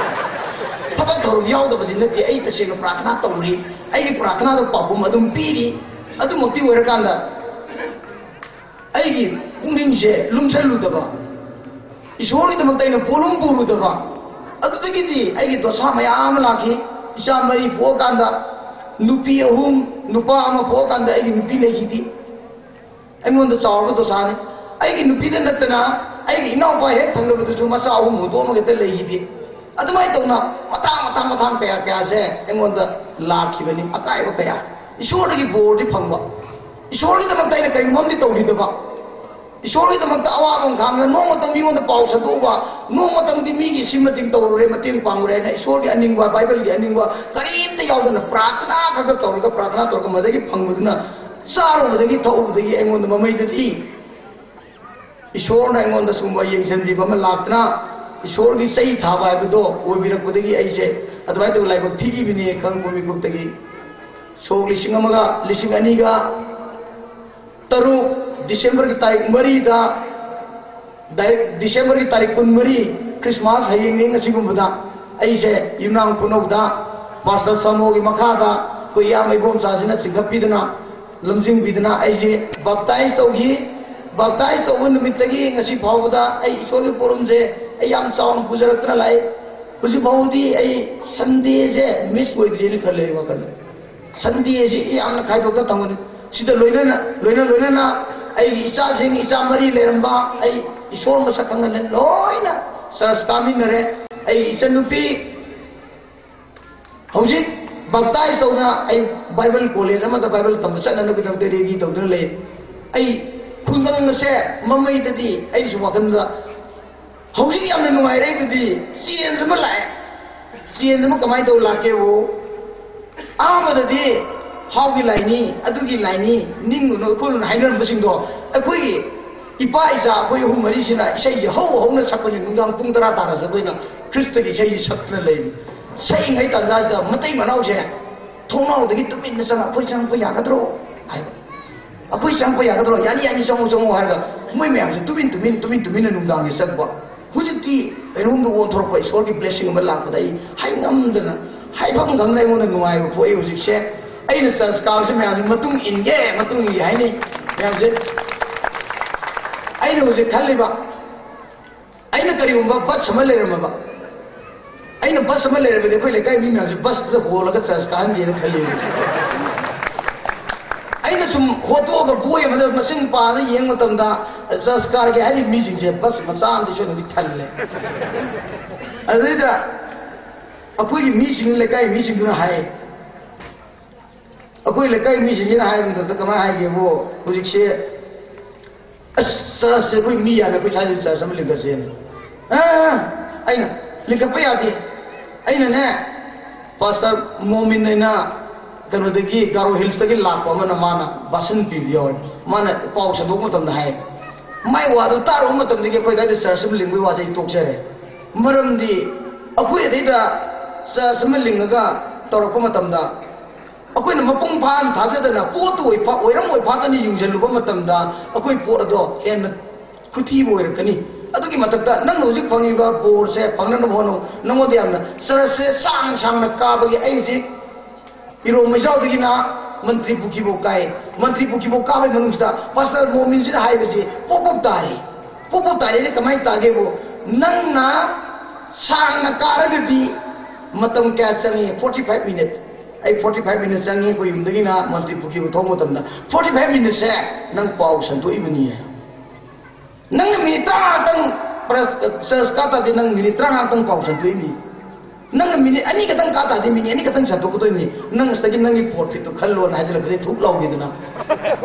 ꯊꯕꯛ ꯊꯧꯔꯝ ꯌꯥꯎꯗꯕꯗꯤ ꯅꯠꯇꯦ, ꯑꯩ ꯇꯁꯦꯡꯅ ꯄ꯭ꯔꯥꯊꯅꯥ ꯇꯧꯔꯤ꯫ ꯑꯩꯒꯤ ꯄ꯭ꯔꯥꯊꯅꯥꯗ ꯄꯥꯎꯈꯨꯝ ꯑꯗꯨꯝ ꯄꯤꯔꯤ꯫ ꯑꯗꯨꯃꯛꯇꯤ ꯑꯣꯏꯔꯀꯥꯟꯗ ꯑꯩꯒꯤ ꯄꯨꯛꯅꯤꯡꯁꯦ ꯂꯨꯝꯁꯜꯂꯨꯗꯕ, ꯏꯁꯣꯔꯒꯤꯗꯃꯛꯇ ꯑꯩꯅ ꯄꯣꯠꯂꯨꯝ ꯄꯨꯔꯨꯗꯕ, ꯑꯗꯨꯗꯒꯤꯗꯤ ꯑꯩꯒꯤ ꯗꯣꯁꯥ ꯃꯌꯥꯝ ꯑꯃ ꯂꯥꯛꯈꯤ꯫ ꯏꯆꯥ ꯃꯔꯤ ꯄꯣꯛꯑꯀꯥꯟꯗ, ꯅꯨꯄꯤ ꯑꯍꯨꯝ, ꯅꯨꯄꯥ ꯑꯃ ꯄꯣꯛꯑꯀꯥꯟꯗ ꯑꯩꯒꯤ ꯅꯨꯄꯤ ꯂꯩꯈꯤꯗꯦ꯫ ꯑꯩꯉꯣꯟꯗ ꯆꯥꯎꯔꯕ ꯗꯣꯁꯥꯅꯤ꯫ ꯑꯩꯒꯤ ꯅꯨꯄꯤꯗ ꯅꯠꯇꯅ ꯑꯩꯒꯤ ꯏꯅꯥꯎꯄꯥ ꯍꯦꯛ ꯊꯪꯅꯕꯗꯨꯁꯨ ꯃꯆꯥ ꯑꯍꯨꯝ ꯍꯨꯟꯗꯣꯛꯑꯝꯃꯒ ꯍꯦꯛꯇ ꯂꯩꯈꯤꯗꯦ꯫ ꯑꯗꯨꯃꯥꯏꯅ ꯇꯧꯅ ꯃꯇꯥꯡ ꯃꯇꯥꯡ ꯃꯇꯥꯡ ꯀꯌꯥ ꯀꯌꯥꯁꯦ ꯑꯩꯉꯣꯟꯗ ꯂꯥꯛꯈꯤꯕꯅꯤ, ꯑꯀꯥꯏꯕ ꯀꯌꯥ꯫ ꯏꯁꯣꯔꯗꯒꯤ ꯕꯣꯔꯗꯤ ꯐꯪꯕ, ꯏꯁꯣꯔꯒꯤꯗꯃꯛꯇ ꯑꯩꯅ ꯀꯔꯤꯒꯨꯝꯕ ꯑꯃꯗꯤ ꯇꯧꯈꯤꯗꯕ, ꯏꯁꯣꯔꯒꯤꯗꯃꯛꯇ ꯑꯋꯥꯕ ꯑꯃ ꯈꯥꯡꯗꯅ ꯅꯣꯡꯃꯇꯪ ꯃꯤꯉꯣꯟꯗ ꯄꯥꯎ ꯁꯟꯗꯣꯛꯎꯕ, ꯅꯣꯡꯃꯇꯪꯗꯤ ꯃꯤꯒꯤ ꯁꯤ ꯃꯇꯦꯡ ꯇꯧꯔꯨꯔꯦ, ꯃꯇꯦꯡ ꯄꯥꯡꯉꯨꯔꯦ ꯍꯥꯏꯅ ꯏꯁꯣꯔꯒꯤ ꯑꯅꯤꯡꯕ, ꯕꯥꯏꯕꯜꯒꯤ ꯑꯅꯤꯡꯕ ꯀꯔꯤꯝꯇ ꯌꯥꯎꯗꯅ ꯄ꯭ꯔꯥꯊꯅꯥ ꯈꯛꯇ ꯇꯧꯔꯒ, ꯄ꯭ꯔꯥꯊꯅꯥ ꯇꯧꯔꯒ ꯃꯗꯒꯤ ꯐꯪꯕꯗꯨꯅ ꯆꯥꯔꯨꯕꯗꯒꯤ ꯊꯛꯎꯕꯗꯒꯤ ꯑꯩꯉꯣꯟꯗ ꯃꯃꯩꯗꯗꯤ ꯏꯁꯣꯔꯅ ꯑꯩꯉꯣꯟꯗ ꯁꯨꯝꯕ ꯌꯦꯡꯁꯤꯟꯕꯤꯕ ꯑꯃ ꯂꯥꯛꯇꯅ ꯏꯁꯣꯔꯒꯤ ꯆꯩ ꯊꯥꯕ ꯍꯥꯏꯕꯗꯣ ꯑꯣꯏꯕꯤꯔꯛꯄꯗꯒꯤ ꯑꯩꯁꯦ ꯑꯗꯨꯃꯥꯏꯅ ꯇꯧꯕ ꯂꯥꯏꯕꯛ ꯊꯤꯈꯤꯕꯅꯤ ꯈꯪꯕ ꯃꯤꯀꯨꯞꯇꯒꯤ꯫ ꯁꯣꯛ ꯂꯤꯁꯤꯡ ꯑꯃꯒ, ꯂꯤꯁꯤꯡ ꯑꯅꯤꯒ ꯇꯔꯨꯛ Decemberꯒꯤ ꯇꯥꯔꯤꯛ ꯃꯔꯤꯗ, ꯗꯥꯏꯔꯦꯛ Decemberꯒꯤ ꯇꯥꯔꯤꯛ ꯀꯨꯟꯃꯔꯤ, Christmas ꯍꯌꯦꯡꯅꯤ, ꯉꯁꯤꯒꯨꯝꯕꯗ ꯑꯩꯁꯦ ꯌꯨꯝꯅꯥꯝ ꯈꯨꯅꯧꯗ Pastor ꯁꯥꯃꯣꯒꯤ ꯃꯈꯥꯗ ꯑꯩꯈꯣꯏ ꯏꯌꯥꯝꯕ ꯏꯕꯣꯝꯆꯥꯁꯤꯅ ꯆꯤꯡꯈꯠꯄꯤꯗꯅ ꯂꯝꯖꯤꯡꯕꯤꯗꯅ ꯑꯩꯁꯦ baptize ꯇꯧꯈꯤ꯫ Baptize ꯇꯧꯕ ꯅꯨꯃꯤꯠꯇꯒꯤ ꯉꯁꯤ ꯐꯥꯎꯕꯗ ꯑꯩ ꯏꯁꯣꯔꯒꯤ ꯄꯣꯔꯝꯁꯦ ꯑꯩ ꯌꯥꯝ ꯆꯥꯎꯅ ꯄꯨꯖꯔꯛꯇꯅ ꯂꯥꯛꯏ꯫ ꯍꯧꯖꯤꯛ ꯐꯥꯎꯕꯗꯤ ꯑꯩ Sundayꯁꯦ miss ꯑꯣꯏꯗ꯭ꯔꯤꯅ ꯈꯜꯂꯦ ꯑꯩ ꯋꯥꯈꯜꯗ꯫ Sundayꯁꯤ ꯌꯥꯝꯅ ꯈꯥꯏꯗꯣꯛꯇ ꯊꯝꯒꯅꯤ꯫ ꯁꯤꯗ ꯂꯣꯏꯅꯅ, ꯂꯣꯏꯅ, ꯂꯣꯏꯅꯅ ꯑꯩꯒꯤ ꯏꯆꯥꯁꯤꯡ, ꯏꯆꯥ ꯃꯔꯤ ꯂꯩꯔꯝꯕ, ꯑꯩ ꯏꯁꯣꯔ ꯃꯁꯛ ꯈꯪꯍꯟꯅ ꯂꯣꯏꯅ church ꯀꯥꯃꯤꯟꯅꯔꯦ꯫ ꯑꯩꯒꯤ ꯏꯆꯟꯅꯨꯄꯤ ꯍꯧꯖꯤꯛ baptize ꯇꯧꯗꯅ ꯑꯩ Bible college ꯑꯃꯗ Bible ꯇꯝꯕ ꯆꯠꯅꯅꯕꯒꯤꯗꯃꯛꯇ ready ꯇꯧꯗꯨꯅ ꯂꯩ꯫ ꯑꯩ ꯈꯨꯡꯒꯪ ꯑꯁꯦ ꯃꯃꯩꯗꯗꯤ ꯑꯩꯁꯨ ꯋꯥꯈꯜꯗ ꯍꯧꯖꯤꯛ ꯌꯥꯝꯅ ꯅꯨꯡꯉꯥꯏꯔꯦ꯫ ꯑꯩꯕꯨꯗꯤ change ꯑꯃ ꯂꯥꯛꯑꯦ꯫ Change ꯑꯃ ꯀꯃꯥꯏꯅ ꯇꯧ ꯂꯥꯛꯀꯦꯕꯨ, ꯑꯍꯥꯟꯕꯗꯗꯤ ꯍꯥꯎꯒꯤ ꯂꯥꯏꯅꯤ, ꯑꯗꯨꯒꯤ ꯂꯥꯏꯅꯤ, ꯅꯤꯡꯉꯨꯅꯨ ꯈꯣꯠꯂꯨꯅꯨ ꯍꯥꯏꯅꯔꯝꯕꯁꯤꯡꯗꯣ, ꯑꯩꯈꯣꯏꯒꯤ ꯏꯄꯥ ꯏꯆꯥ ꯑꯩꯈꯣꯏ ꯑꯍꯨꯝ ꯃꯔꯤꯁꯤꯅ ꯏꯁꯩꯁꯦ ꯍꯧ ꯍꯧꯅ ꯁꯛꯄꯁꯦ, ꯅꯨꯡꯗꯥꯡ ꯄꯨꯡ ꯇꯔꯥ ꯇꯥꯔꯁꯨ ꯑꯩꯈꯣꯏꯅ ꯈ꯭ꯔꯤꯁꯇꯒꯤ ꯏꯁꯩꯁꯦ ꯁꯛꯇꯅ ꯂꯩꯔꯤ꯫ ꯁꯛꯏꯉꯩ ꯇꯥꯟꯖꯥꯁꯤꯗ ꯃꯇꯩ ꯃꯅꯥꯎꯁꯦ ꯊꯣꯡꯅꯥꯎꯗꯒꯤ ꯇꯨꯃꯤꯟꯅ ꯆꯪꯉ, "ꯑꯩꯈꯣꯏ ꯆꯪꯉꯛꯄ ꯌꯥꯒꯗ꯭ꯔꯣ?" ꯍꯥꯏꯕ꯫ "ꯑꯩꯈꯣꯏ ꯆꯪꯉꯛꯄ ꯌꯥꯒꯗ꯭ꯔꯣ?" "ꯌꯥꯅꯤ, ꯌꯥꯅꯤ, ꯆꯪꯉꯣ, ꯆꯪꯉꯣ" ꯍꯥꯏꯔꯒ ꯃꯣꯏ ꯃꯌꯥꯝꯁꯦ ꯇꯨꯃꯤꯟ ꯇꯨꯃꯤꯟ, ꯇꯨꯃꯤꯟ ꯇꯨꯃꯤꯟꯅ ꯅꯨꯡꯗꯥꯡꯁꯦ ꯆꯪꯕ꯫ ꯍꯧꯖꯤꯛꯇꯤ ꯀꯩꯅꯣꯝꯗ ꯑꯣꯟꯊꯣꯔꯛꯄ, ꯏꯁꯣꯔꯒꯤ blessing ꯑꯃ ꯂꯥꯛꯄꯗ ꯑꯩ ꯍꯥꯏꯉꯝꯗꯅ, ꯍꯥꯏꯐꯝ ꯈꯪꯗꯅ ꯑꯩꯉꯣꯟꯗ ꯅꯨꯡꯉꯥꯏꯕ ꯄꯣꯛꯏ ꯍꯧꯖꯤꯛꯁꯦ꯫ ꯑꯩꯅ church ꯀꯥꯕꯁꯦ ꯃꯌꯥꯝꯁꯦ ꯃꯇꯨꯡ ꯏꯟꯒꯦ, ꯃꯇꯨꯡ ꯏꯟꯒꯦ ꯍꯥꯏꯅꯤ ꯃꯌꯥꯝꯁꯦ꯫ ꯑꯩꯅ ꯍꯧꯖꯤꯛ ꯈꯜꯂꯤꯕ, ꯑꯩꯅ ꯀꯔꯤꯒꯨꯝꯕ bus ꯑꯃ ꯂꯩꯔꯝꯃꯕ, ꯑꯩꯅ bus ꯑꯃ ꯂꯩꯔꯕꯗꯤ ꯑꯩꯈꯣꯏ ꯂꯩꯀꯥꯏ ꯃꯤ ꯃꯌꯥꯝꯁꯦ busꯇꯨꯗ ꯍꯣꯜꯂꯒ church ꯀꯥꯍꯟꯒꯦꯅ ꯈꯜꯂꯤ꯫ ꯑꯩꯅ ꯁꯨꯝ ꯍꯣꯠꯇꯣꯛꯑꯒ ꯕꯣꯏ ꯑꯃꯗ ꯃꯁꯤꯡ ꯄꯥꯗ ꯌꯦꯡꯕ ꯃꯇꯝꯗ, church ꯀꯥꯔꯒꯦ ꯍꯥꯏꯔꯤꯕ ꯃꯤꯁꯤꯡꯁꯦ bus ꯃꯆꯥ ꯑꯃꯗꯤ ꯁꯣꯏꯗꯅꯗꯤ ꯊꯜꯂꯦ꯫ ꯑꯗꯨꯗꯩꯗ ꯑꯩꯈꯣꯏꯒꯤ ꯃꯤꯁꯤꯡ, ꯂꯩꯀꯥꯏ ꯃꯤꯁꯤꯡꯗꯨꯅ ꯍꯥꯏ, ꯑꯩꯈꯣꯏ ꯂꯩꯀꯥꯏ ꯃꯤꯁꯤꯡꯁꯤꯅ ꯍꯥꯏꯕ ꯃꯇꯝꯗ ꯀꯃꯥꯏꯅ ꯍꯥꯏꯒꯦꯕꯨ, ꯍꯧꯖꯤꯛꯁꯦ, "ꯑꯁ, churchꯁꯦ ꯑꯩꯈꯣꯏ ꯃꯤ ꯌꯥꯝꯃꯦ, ꯑꯩꯈꯣꯏ ꯁ꯭ꯋꯥꯏꯗ church ꯑꯃ ꯂꯤꯡꯈꯠꯁꯦꯅ"꯫ ꯑ, ꯑꯩꯅ, "ꯂꯤꯡꯈꯠꯄ ꯌꯥꯗꯦ"꯫ ꯑꯩꯅꯅꯦ, Pastor ꯃꯣꯃꯤꯟ ꯍꯥꯏꯅ ꯀꯩꯅꯣꯗꯒꯤ, ꯒꯥꯔꯣ Hillsꯇꯒꯤ ꯂꯥꯛꯄ ꯑꯃꯅ ꯃꯥꯅ ꯚꯥꯁꯟ ꯄꯤꯕ ꯌꯥꯎꯔꯦ꯫ ꯃꯥꯅ ꯄꯥꯎ ꯁꯟꯗꯣꯛꯄ ꯃꯇꯝꯗ ꯍꯥꯏ, "ꯃꯥꯏ ꯋꯥꯗꯨ ꯇꯥꯔꯨꯕ ꯃꯇꯝꯗꯒꯤ ꯑꯩꯈꯣꯏ ꯑꯗꯥꯏꯗ church ꯑꯃ ꯂꯤꯡꯕꯒꯤ ꯋꯥꯁꯦ ꯑꯩ ꯇꯣꯛꯆꯔꯦ꯫ ꯃꯔꯝꯗꯤ ꯑꯩꯈꯣꯏ ꯑꯗꯩꯗ ꯆꯔꯆ ꯑꯃ ꯂꯤꯡꯉꯒ ꯇꯧꯔꯛꯄ ꯃꯇꯝꯗ, ꯑꯩꯈꯣꯏꯅ ꯃꯄꯨꯡ ꯐꯥꯅ ꯊꯥꯖꯗꯅ ꯄꯣꯠꯇꯨ ꯑꯣꯏ ꯐꯥ-, ꯑꯣꯏꯔꯝ ꯑꯣꯏ ꯐꯥꯗꯅ ꯌꯨꯡꯁꯤꯜꯂꯨꯕ ꯃꯇꯝꯗ, ꯑꯩꯈꯣꯏ ꯄꯣꯠ ꯑꯗꯣ ꯍꯦꯟꯅ ꯈꯨꯊꯤꯕ ꯑꯣꯏꯔꯛꯀꯅꯤ꯫ ꯑꯗꯨꯒꯤ ꯃꯊꯛꯇ ꯅꯪꯅ ꯍꯧꯖꯤꯛ ꯐꯪꯉꯤꯕ ꯕꯣꯔꯁꯦ ꯐꯪꯅꯅꯕ ꯍꯣꯠꯅꯧ꯫ ꯅꯪꯉꯣꯟꯗ ꯌꯥꯝꯅ ꯆꯔꯆꯁꯦ ꯁꯥꯡ ꯁꯥꯡꯅ ꯀꯥꯕꯒꯤ, ꯑꯩ ꯍꯧꯖꯤꯛ ꯏꯔꯣꯝ ꯃꯩꯖꯥꯎꯗꯒꯤꯅ ꯃꯟꯇ꯭ꯔꯤ ꯄꯨꯈ꯭ꯔꯤꯐꯥꯎ ꯀꯥꯏ꯫ ꯃꯟꯇ꯭ꯔꯤ ꯄꯨꯈ꯭ꯔꯤꯐꯥꯎ ꯀꯥꯕꯒꯤ ꯃꯅꯨꯡꯁꯤꯗ ꯄꯥꯁꯇꯔ ꯃꯣꯃꯤꯟꯁꯤꯅ ꯍꯥꯏꯕꯁꯤ ꯄꯣꯞ ꯄꯣꯞ ꯇꯥꯔꯤ꯫ ꯄꯣꯞ ꯄꯣꯞ ꯇꯥꯔꯤꯁꯦ ꯀꯃꯥꯏꯅ ꯇꯥꯒꯦꯕꯨ, ꯅꯪꯅ ꯁꯥꯡꯅ ꯀꯥꯔꯒꯗꯤ ꯃꯇꯝ ꯀꯌꯥ ꯆꯪꯉꯤ? Forty five minute꯫ ꯑꯩ forty five minute ꯆꯪꯉꯤ ꯑꯩꯈꯣꯏ ꯌꯨꯝꯗꯒꯤꯅ ꯃꯟꯇ꯭ꯔꯤ ꯄꯨꯈ꯭ꯔꯤꯐꯥꯎ ꯊꯧꯕ ꯃꯇꯝꯗ꯫ Forty five minuteꯁꯦ ꯅꯪ ꯄꯥꯎ ꯁꯟꯗꯣꯛꯏꯕꯅꯤ꯫ ꯅꯪꯅ ꯃꯤꯅꯤꯠ ꯇꯔꯥ ꯉꯥꯛꯇꯪ ꯄ꯭ꯔ-, ꯆꯔꯆ ꯀꯥ ꯇꯥꯔꯗꯤ ꯅꯪ ꯃꯤꯅꯤꯠ ꯇꯔꯥ ꯉꯥꯛꯇꯪ ꯄꯥꯎ ꯁꯟꯗꯣꯛꯏꯅꯤ꯫ ꯅꯪꯅ ꯃꯤꯅꯤꯠ ꯑꯅꯤ ꯈꯛꯇꯪ ꯀꯥ ꯇꯥꯔꯗꯤ ꯃꯤꯅꯤꯠ ꯑꯅꯤ ꯈꯛꯇꯪ ꯁꯟꯗꯣꯛꯀꯗꯣꯏꯅꯤ꯫ ꯅꯪ ꯑꯁꯤꯗꯒꯤ ꯅꯪꯒꯤ ꯄ꯭ꯔꯣꯐꯤꯠꯇꯨ ꯈꯜꯂꯣꯅ ꯍꯥꯏꯖꯤꯜꯂꯛꯄꯗꯤ ꯊꯨꯛ ꯂꯥꯎꯈꯤꯗꯅ꯫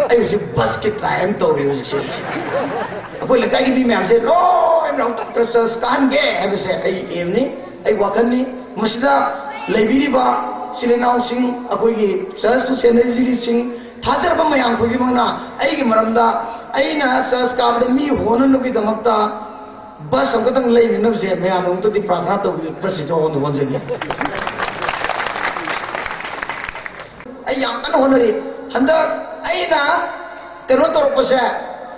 ꯑꯩ ꯍꯧꯖꯤꯛ ꯕꯁꯀꯤ ꯇ꯭ꯔꯥꯏ ꯑꯃ ꯇꯧꯔꯤ ꯍꯧꯖꯤꯛꯁꯦ꯫ ꯑꯩꯈꯣꯏ ꯂꯩꯀꯥꯏꯒꯤ ꯃꯤ ꯃꯌꯥꯝꯁꯦ ꯂꯣꯏꯅ ꯑꯃꯨꯛꯇ ꯆꯔꯆ ꯀꯥꯍꯟꯒꯦ ꯍꯥꯏꯕꯁꯦ ꯑꯩ ꯑꯦꯝꯅꯤ, ꯑꯩ ꯋꯥꯈꯜꯅꯤ꯫ ꯃꯁꯤꯗ ꯂꯩꯕꯤꯔꯤꯕ ꯏꯆꯤꯜ ꯏꯅꯥꯎꯁꯤꯡ, ꯑꯩꯈꯣꯏꯒꯤ ꯆꯔꯆꯇꯨ ꯁꯦꯟꯅꯕꯤꯔꯤꯕꯁꯤꯡ, ꯊꯥꯖꯔꯕ ꯃꯌꯥꯝ ꯈꯨꯗꯤꯡꯃꯛꯅ ꯑꯩꯒꯤ ꯃꯔꯝꯗ, ꯑꯩꯅ ꯆꯔꯆ ꯀꯥꯕꯗ ꯃꯤ ꯍꯣꯅꯅꯕꯒꯤꯗꯃꯛꯇ ꯕꯁ ꯑꯃꯈꯛꯇꯪ ꯂꯩꯅꯅꯕꯁꯦ ꯃꯌꯥꯝ ꯑꯃꯨꯛꯇꯗꯤ ꯄ꯭ꯔꯥꯊꯅꯥ ꯇꯧꯕꯤꯌꯨ꯫ ꯄ꯭ꯔꯁꯤꯗ ꯍꯣꯟ ꯍꯣꯟꯖꯒꯦ꯫ ꯑꯩ ꯌꯥꯝ ꯀꯟꯅ ꯍꯣꯠꯅꯔꯤ꯫ ꯍꯟꯗꯛ ꯑꯩꯅ ꯀꯩꯅꯣ ꯇꯧꯔꯛꯄꯁꯦ,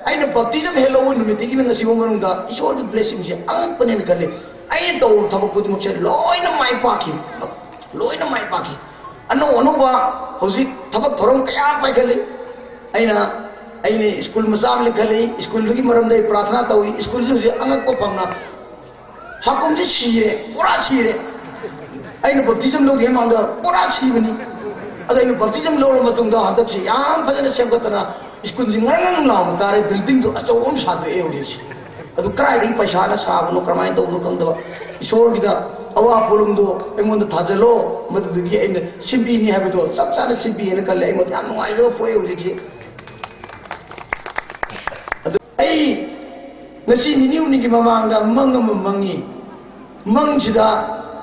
ꯑꯩꯅ ꯕꯞꯇꯤꯖꯝ ꯍꯦꯛ ꯂꯧꯕ ꯅꯨꯃꯤꯠꯇꯒꯤꯅ ꯉꯁꯤꯐꯥꯎ ꯃꯅꯨꯡꯗ ꯏꯁꯣꯔꯒꯤ ꯕ꯭ꯂꯦꯁꯤꯡꯁꯦ ꯑꯉꯛꯄꯅꯦꯅ ꯈꯜꯂꯤ꯫ ꯑꯩꯅ ꯇꯧꯔꯤꯕ ꯊꯕꯛ ꯈꯨꯗꯤꯡꯃꯛꯁꯦ ꯂꯣꯏꯅ ꯃꯥꯏ ꯄꯥꯛꯈꯤ, ꯂꯣꯏꯅ ꯃꯥꯏ ꯄꯥꯛꯈꯤ꯫ ꯑꯅꯧ ꯑꯅꯧꯕ ꯍꯧꯖꯤꯛ ꯊꯕꯛ ꯊꯧꯔꯝ ꯀꯌꯥ ꯄꯥꯏꯈꯠꯂꯤ꯫ ꯑꯩꯅ, ꯑꯩꯅ ꯁ꯭ꯀꯨꯜ ꯃꯆꯥ ꯑꯃ ꯂꯤꯡꯈꯠꯂꯤ, ꯁ꯭ꯀꯨꯜꯗꯨꯒꯤ ꯃꯔꯝꯗ ꯑꯩ ꯄ꯭ꯔꯥꯊꯅꯥ ꯇꯧꯏ꯫ ꯁ꯭ꯀꯨꯜꯁꯤ ꯍꯧꯖꯤꯛ ꯑꯉꯛꯄ ꯐꯪꯅ ꯍꯥꯀꯨꯝꯁꯤ ꯁꯤꯔꯦ, ꯄꯨꯔꯥ ꯁꯤꯔꯦ꯫ ꯑꯩꯅ ꯕꯞꯇꯤꯖꯝ ꯂꯧꯗ꯭ꯔꯤꯉꯩ ꯃꯃꯥꯡꯗ ꯄꯨꯔꯥ ꯁꯤꯕꯅꯤ꯫ ꯑꯗ ꯑꯩꯅ ꯕꯞꯇꯤꯖꯝ ꯂꯧꯔ ꯃꯇꯨꯡꯗ ꯍꯟꯗꯛꯁꯤ ꯌꯥꯝ ꯐꯖꯅ ꯁꯦꯝꯒꯠꯇꯅ ꯁ꯭ꯀꯨꯜꯁꯤ ꯉꯔꯪ ꯉꯔꯪ ꯂꯥꯎꯅ ꯀꯥꯔꯦ, ꯕꯤꯜꯗꯤꯡꯗꯨ ꯑꯆꯧꯕ ꯑꯃ ꯁꯥꯗꯣꯛꯑꯦ ꯍꯧꯖꯤꯛꯁꯦ꯫ ꯑꯗꯨ ꯀꯗꯥꯏꯗꯒꯤ ꯄꯩꯁꯥꯅ ꯁꯥꯕꯅꯣ, ꯀꯔꯝꯍꯥꯏꯅ ꯇꯧꯕꯅꯣ ꯈꯪꯗꯕ, ꯏꯁꯣꯔꯒꯤꯗ ꯑꯋꯥ ꯄꯣꯠꯂꯨꯝꯗꯣ ꯑꯩꯉꯣꯟꯗ ꯊꯥꯖꯜꯂꯣ, ꯃꯗꯨꯗꯒꯤ ꯑꯩꯅ ꯁꯤꯟꯕꯤꯅꯤ ꯍꯥꯏꯕꯗꯣ ꯆꯞ ꯆꯥꯅ ꯁꯤꯟꯕꯤꯅ ꯈꯜꯂꯦ꯫ ꯑꯩꯉꯣꯟꯗ ꯌꯥꯝ ꯅꯨꯡꯉꯥꯏꯖꯕ ꯄꯣꯛꯑꯦ ꯍꯧꯖꯤꯛꯁꯦ꯫ ꯑꯗꯨ ꯑꯩ ꯉꯁꯤ ꯅꯤꯅꯤ ꯍꯨꯝꯅꯤꯒꯤ ꯃꯃꯥꯡꯗ ꯃꯪ ꯑꯃ ꯃꯪꯉꯤ꯫ ꯃꯪꯁꯤꯗ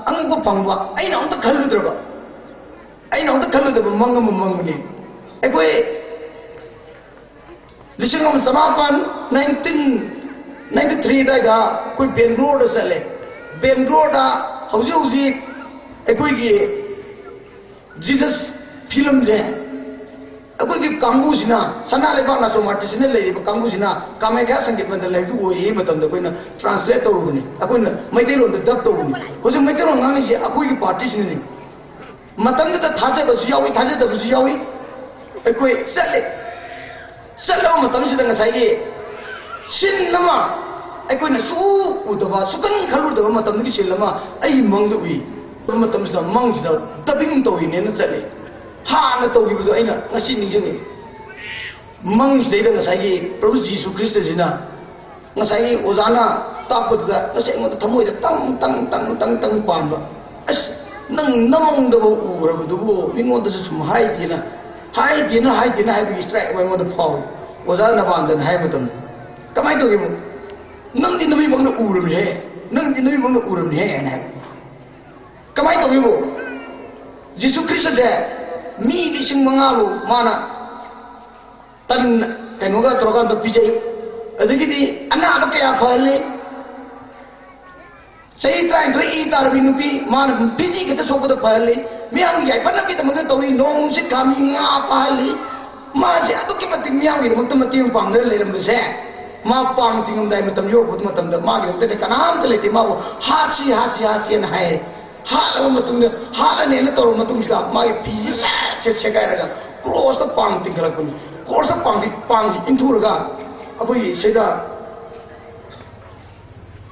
ꯑꯉꯛꯄ ꯐꯪꯕ, ꯑꯩꯅ ꯑꯝꯇ ꯈꯜꯂꯨꯗ꯭ꯔꯕ, ꯑꯩꯅ ꯑꯝꯇ ꯈꯜꯂꯨꯗꯕ ꯃꯪ ꯑꯃ ꯃꯪꯕꯅꯤ꯫ ꯑꯩꯈꯣꯏ ꯂꯤꯁꯤꯡ ꯑꯃ ꯆꯃꯥꯄꯟ, nineteen ninety three ꯑꯗꯨꯋꯥꯏꯗ ꯑꯩꯈꯣꯏ ꯕꯦꯡꯒ꯭ꯂꯣꯔꯗ ꯆꯠꯂꯦ꯫ ꯕꯦꯡꯒ꯭ꯂꯣꯔꯗ ꯍꯧꯖꯤꯛ ꯍꯧꯖꯤꯛ ꯑꯩꯈꯣꯏꯒꯤ ꯖꯤꯖꯁ ꯐꯤꯂꯝꯁꯦ ꯑꯩꯈꯣꯏꯒꯤ ꯀꯥꯡꯕꯨꯁꯤꯅ, ꯁꯅꯥ ꯂꯩꯕꯥꯛ ꯅꯥꯆꯣꯝ ꯑꯥꯔꯇꯤꯁꯁꯤꯅ ꯂꯩꯔꯤꯕ ꯀꯥꯡꯕꯨꯁꯤꯅ ꯀꯥꯃꯦꯈ꯭ꯌꯥ ꯁꯪꯒꯤꯠ ꯃꯟꯗ ꯂꯩꯕꯗꯨ ꯑꯣꯏꯔꯤꯉꯩ ꯃꯇꯝꯗ ꯑꯩꯈꯣꯏꯅ ꯇ꯭ꯔꯥꯟꯁꯂꯦꯠ ꯇꯧꯔꯨꯕꯅꯤ, ꯑꯩꯈꯣꯏꯅ ꯃꯩꯇꯩꯂꯣꯟꯗ ꯗꯕ ꯇꯧꯕꯅꯤ꯫ ꯍꯧꯖꯤꯛ ꯃꯩꯇꯩꯂꯣꯟ ꯉꯥꯡꯉꯤꯁꯦ ꯑꯩꯈꯣꯏꯒꯤ ꯄꯥꯔꯇꯤꯁꯤꯅꯅꯤ꯫ ꯃꯇꯝꯗꯨꯗ ꯊꯥꯖꯕꯁꯨ ꯌꯥꯎꯏ, ꯊꯥꯖꯗꯕꯁꯨ ꯌꯥꯎꯏ꯫ ꯑꯩꯈꯣꯏ ꯆꯠꯂꯦ꯫ ꯆꯠꯂꯕ ꯃꯇꯝꯁꯤꯗ ꯉꯁꯥꯏꯒꯤ ꯁꯤꯟ ꯑꯃ, ꯑꯩꯈꯣꯏꯅ ꯁꯨ ꯎꯗꯕ, ꯁꯨꯀꯟ ꯈꯜꯂꯨꯗꯕ ꯃꯇꯝꯗꯨꯒꯤ ꯁꯤꯟ ꯑꯃ ꯑꯩ ꯃꯪꯗ ꯎꯏ꯫ ꯃꯇꯝꯁꯤꯗ ꯃꯪꯁꯤꯗ ꯗꯕꯤꯡ ꯇꯧꯔꯤꯅꯦꯅ ꯆꯠꯂꯦ꯫ ꯍꯥꯟꯅ ꯇꯧꯈꯤꯕꯗꯣ ꯑꯩꯅ ꯉꯁꯤ ꯅꯤꯡꯁꯤꯡꯉꯤ꯫ ꯃꯪꯁꯤꯗꯩꯗ ꯉꯁꯥꯏꯒꯤ ꯄ꯭ꯔꯚꯨ ꯖꯤꯁꯨ ꯈ꯭ꯔꯤꯁꯇꯁꯤꯅ ꯉꯁꯥꯏꯒꯤ ꯑꯣꯖꯥꯅ ꯇꯥꯛꯄꯗꯨꯗ ꯉꯁꯤ ꯑꯩꯉꯣꯟꯗ ꯊꯃꯣꯏꯗ ꯇꯪ, ꯇꯪ, ꯇꯪ, ꯇꯪ, ꯇꯪ ꯄꯥꯟꯕ꯫ "ꯑꯁ, ꯅꯪ ꯅꯃꯪꯗꯕ ꯎꯔꯕꯗꯨꯕꯨ ꯃꯤꯉꯣꯟꯗꯁꯨ ꯁꯨꯝ ꯍꯥꯏꯗꯦꯅ, ꯍꯥꯏꯗꯦꯅ, ꯍꯥꯏꯗꯦꯅ" ꯍꯥꯏꯕꯒꯤ ꯏꯁꯇ꯭ꯔꯥꯏꯛ ꯑꯃ ꯑꯩꯉꯣꯟꯗ ꯐꯥꯎꯏ꯫ ꯑꯣꯖꯥ ꯅꯕꯥꯟꯗꯅ ꯍꯥꯏꯕ ꯃꯇꯝꯗ, "ꯀꯃꯥꯏꯅ ꯇꯧꯒꯦꯕꯨ? ꯅꯪꯗꯤ ꯅꯃꯤꯠꯃꯛꯅ ꯎꯔꯝꯃꯤꯍꯦ, ꯅꯪꯗꯤ ꯅꯃꯤꯠꯃꯛꯅ ꯎꯔꯝꯃꯤꯍꯦ" ꯍꯥꯏꯅ ꯍꯥꯏꯕ꯫ ꯀꯃꯥꯏꯅ ꯇꯧꯒꯦꯕꯨ? ꯖꯤꯁꯨ ꯈ꯭ꯔꯤꯁꯇꯁꯦ ꯃꯤ ꯂꯤꯁꯤꯡ ꯃꯉꯥꯕꯨ ꯃꯥꯅ ꯇꯟ ꯀꯩꯅꯣꯒ ꯇꯧꯔꯀꯥꯟꯗ ꯄꯤꯖꯩ꯫ ꯑꯗꯒꯤꯗꯤ ꯑꯅꯥꯕ ꯀꯌꯥ ꯐꯍꯜꯂꯤ꯫ ꯆꯍꯤ ꯇꯔꯥꯅꯤꯊꯣꯏ ꯏ ꯇꯥꯔꯕꯤ ꯅꯨꯄꯤ, ꯃꯥꯅ ꯐꯤꯖꯤ ꯈꯛꯇ ꯁꯣꯛꯄꯗ ꯐꯍꯜꯂꯤ꯫ ꯃꯤꯌꯥꯝꯒꯤ ꯌꯥꯏꯐꯅꯕꯒꯤꯗꯃꯛꯇ ꯇꯧꯔꯤ꯫ ꯅꯣꯡ ꯅꯨꯡꯁꯤꯠ ꯈꯥꯝꯃꯤ, ꯉꯥ ꯐꯥꯍꯜꯂꯤ꯫ ꯃꯥꯁꯦ ꯑꯗꯨꯛꯀꯤ ꯃꯇꯤꯛ ꯃꯤꯌꯥꯝꯒꯤꯗꯃꯛꯇ ꯃꯇꯦꯡ ꯄꯥꯡꯗꯅ ꯂꯩꯔꯝꯕꯁꯦ, ꯃꯥ ꯄꯥꯡ ꯇꯤꯡꯉꯝꯗꯥꯏ ꯃꯇꯝ ꯌꯧꯔꯛꯄ ꯃꯇꯝꯗ ꯃꯥꯒꯤꯗꯃꯛꯇꯗꯤ ꯀꯅꯥꯝꯇ ꯂꯩꯇꯦ꯫ ꯃꯥꯕꯨ "ꯍꯥꯠꯁꯤ, ꯍꯥꯠꯁꯤ, ꯍꯥꯠꯁꯤ" ꯍꯥꯏꯅ ꯍꯥꯏꯔꯦ꯫ ꯍꯥꯠꯂꯕ ꯃꯇꯨꯡꯗ, ꯍꯥꯠꯂꯅꯦꯅ ꯇꯧꯔꯕ ꯃꯇꯨꯡꯁꯤꯗ ꯃꯥꯒꯤ ꯐꯤꯁꯦ ꯁꯦꯠ ꯁꯦꯠ ꯁꯦꯒꯥꯏꯔꯒ ꯀ꯭ꯔꯣꯁꯇ ꯄꯥꯡ ꯇꯤꯡꯈꯠꯂꯛꯄꯅꯤ꯫ ꯀ꯭ꯔꯣꯁꯇ ꯄꯥꯡ, ꯄꯥꯡꯁꯤ ꯏꯟꯊꯨꯔꯒ ꯑꯩꯈꯣꯏꯒꯤ ꯁꯤꯗ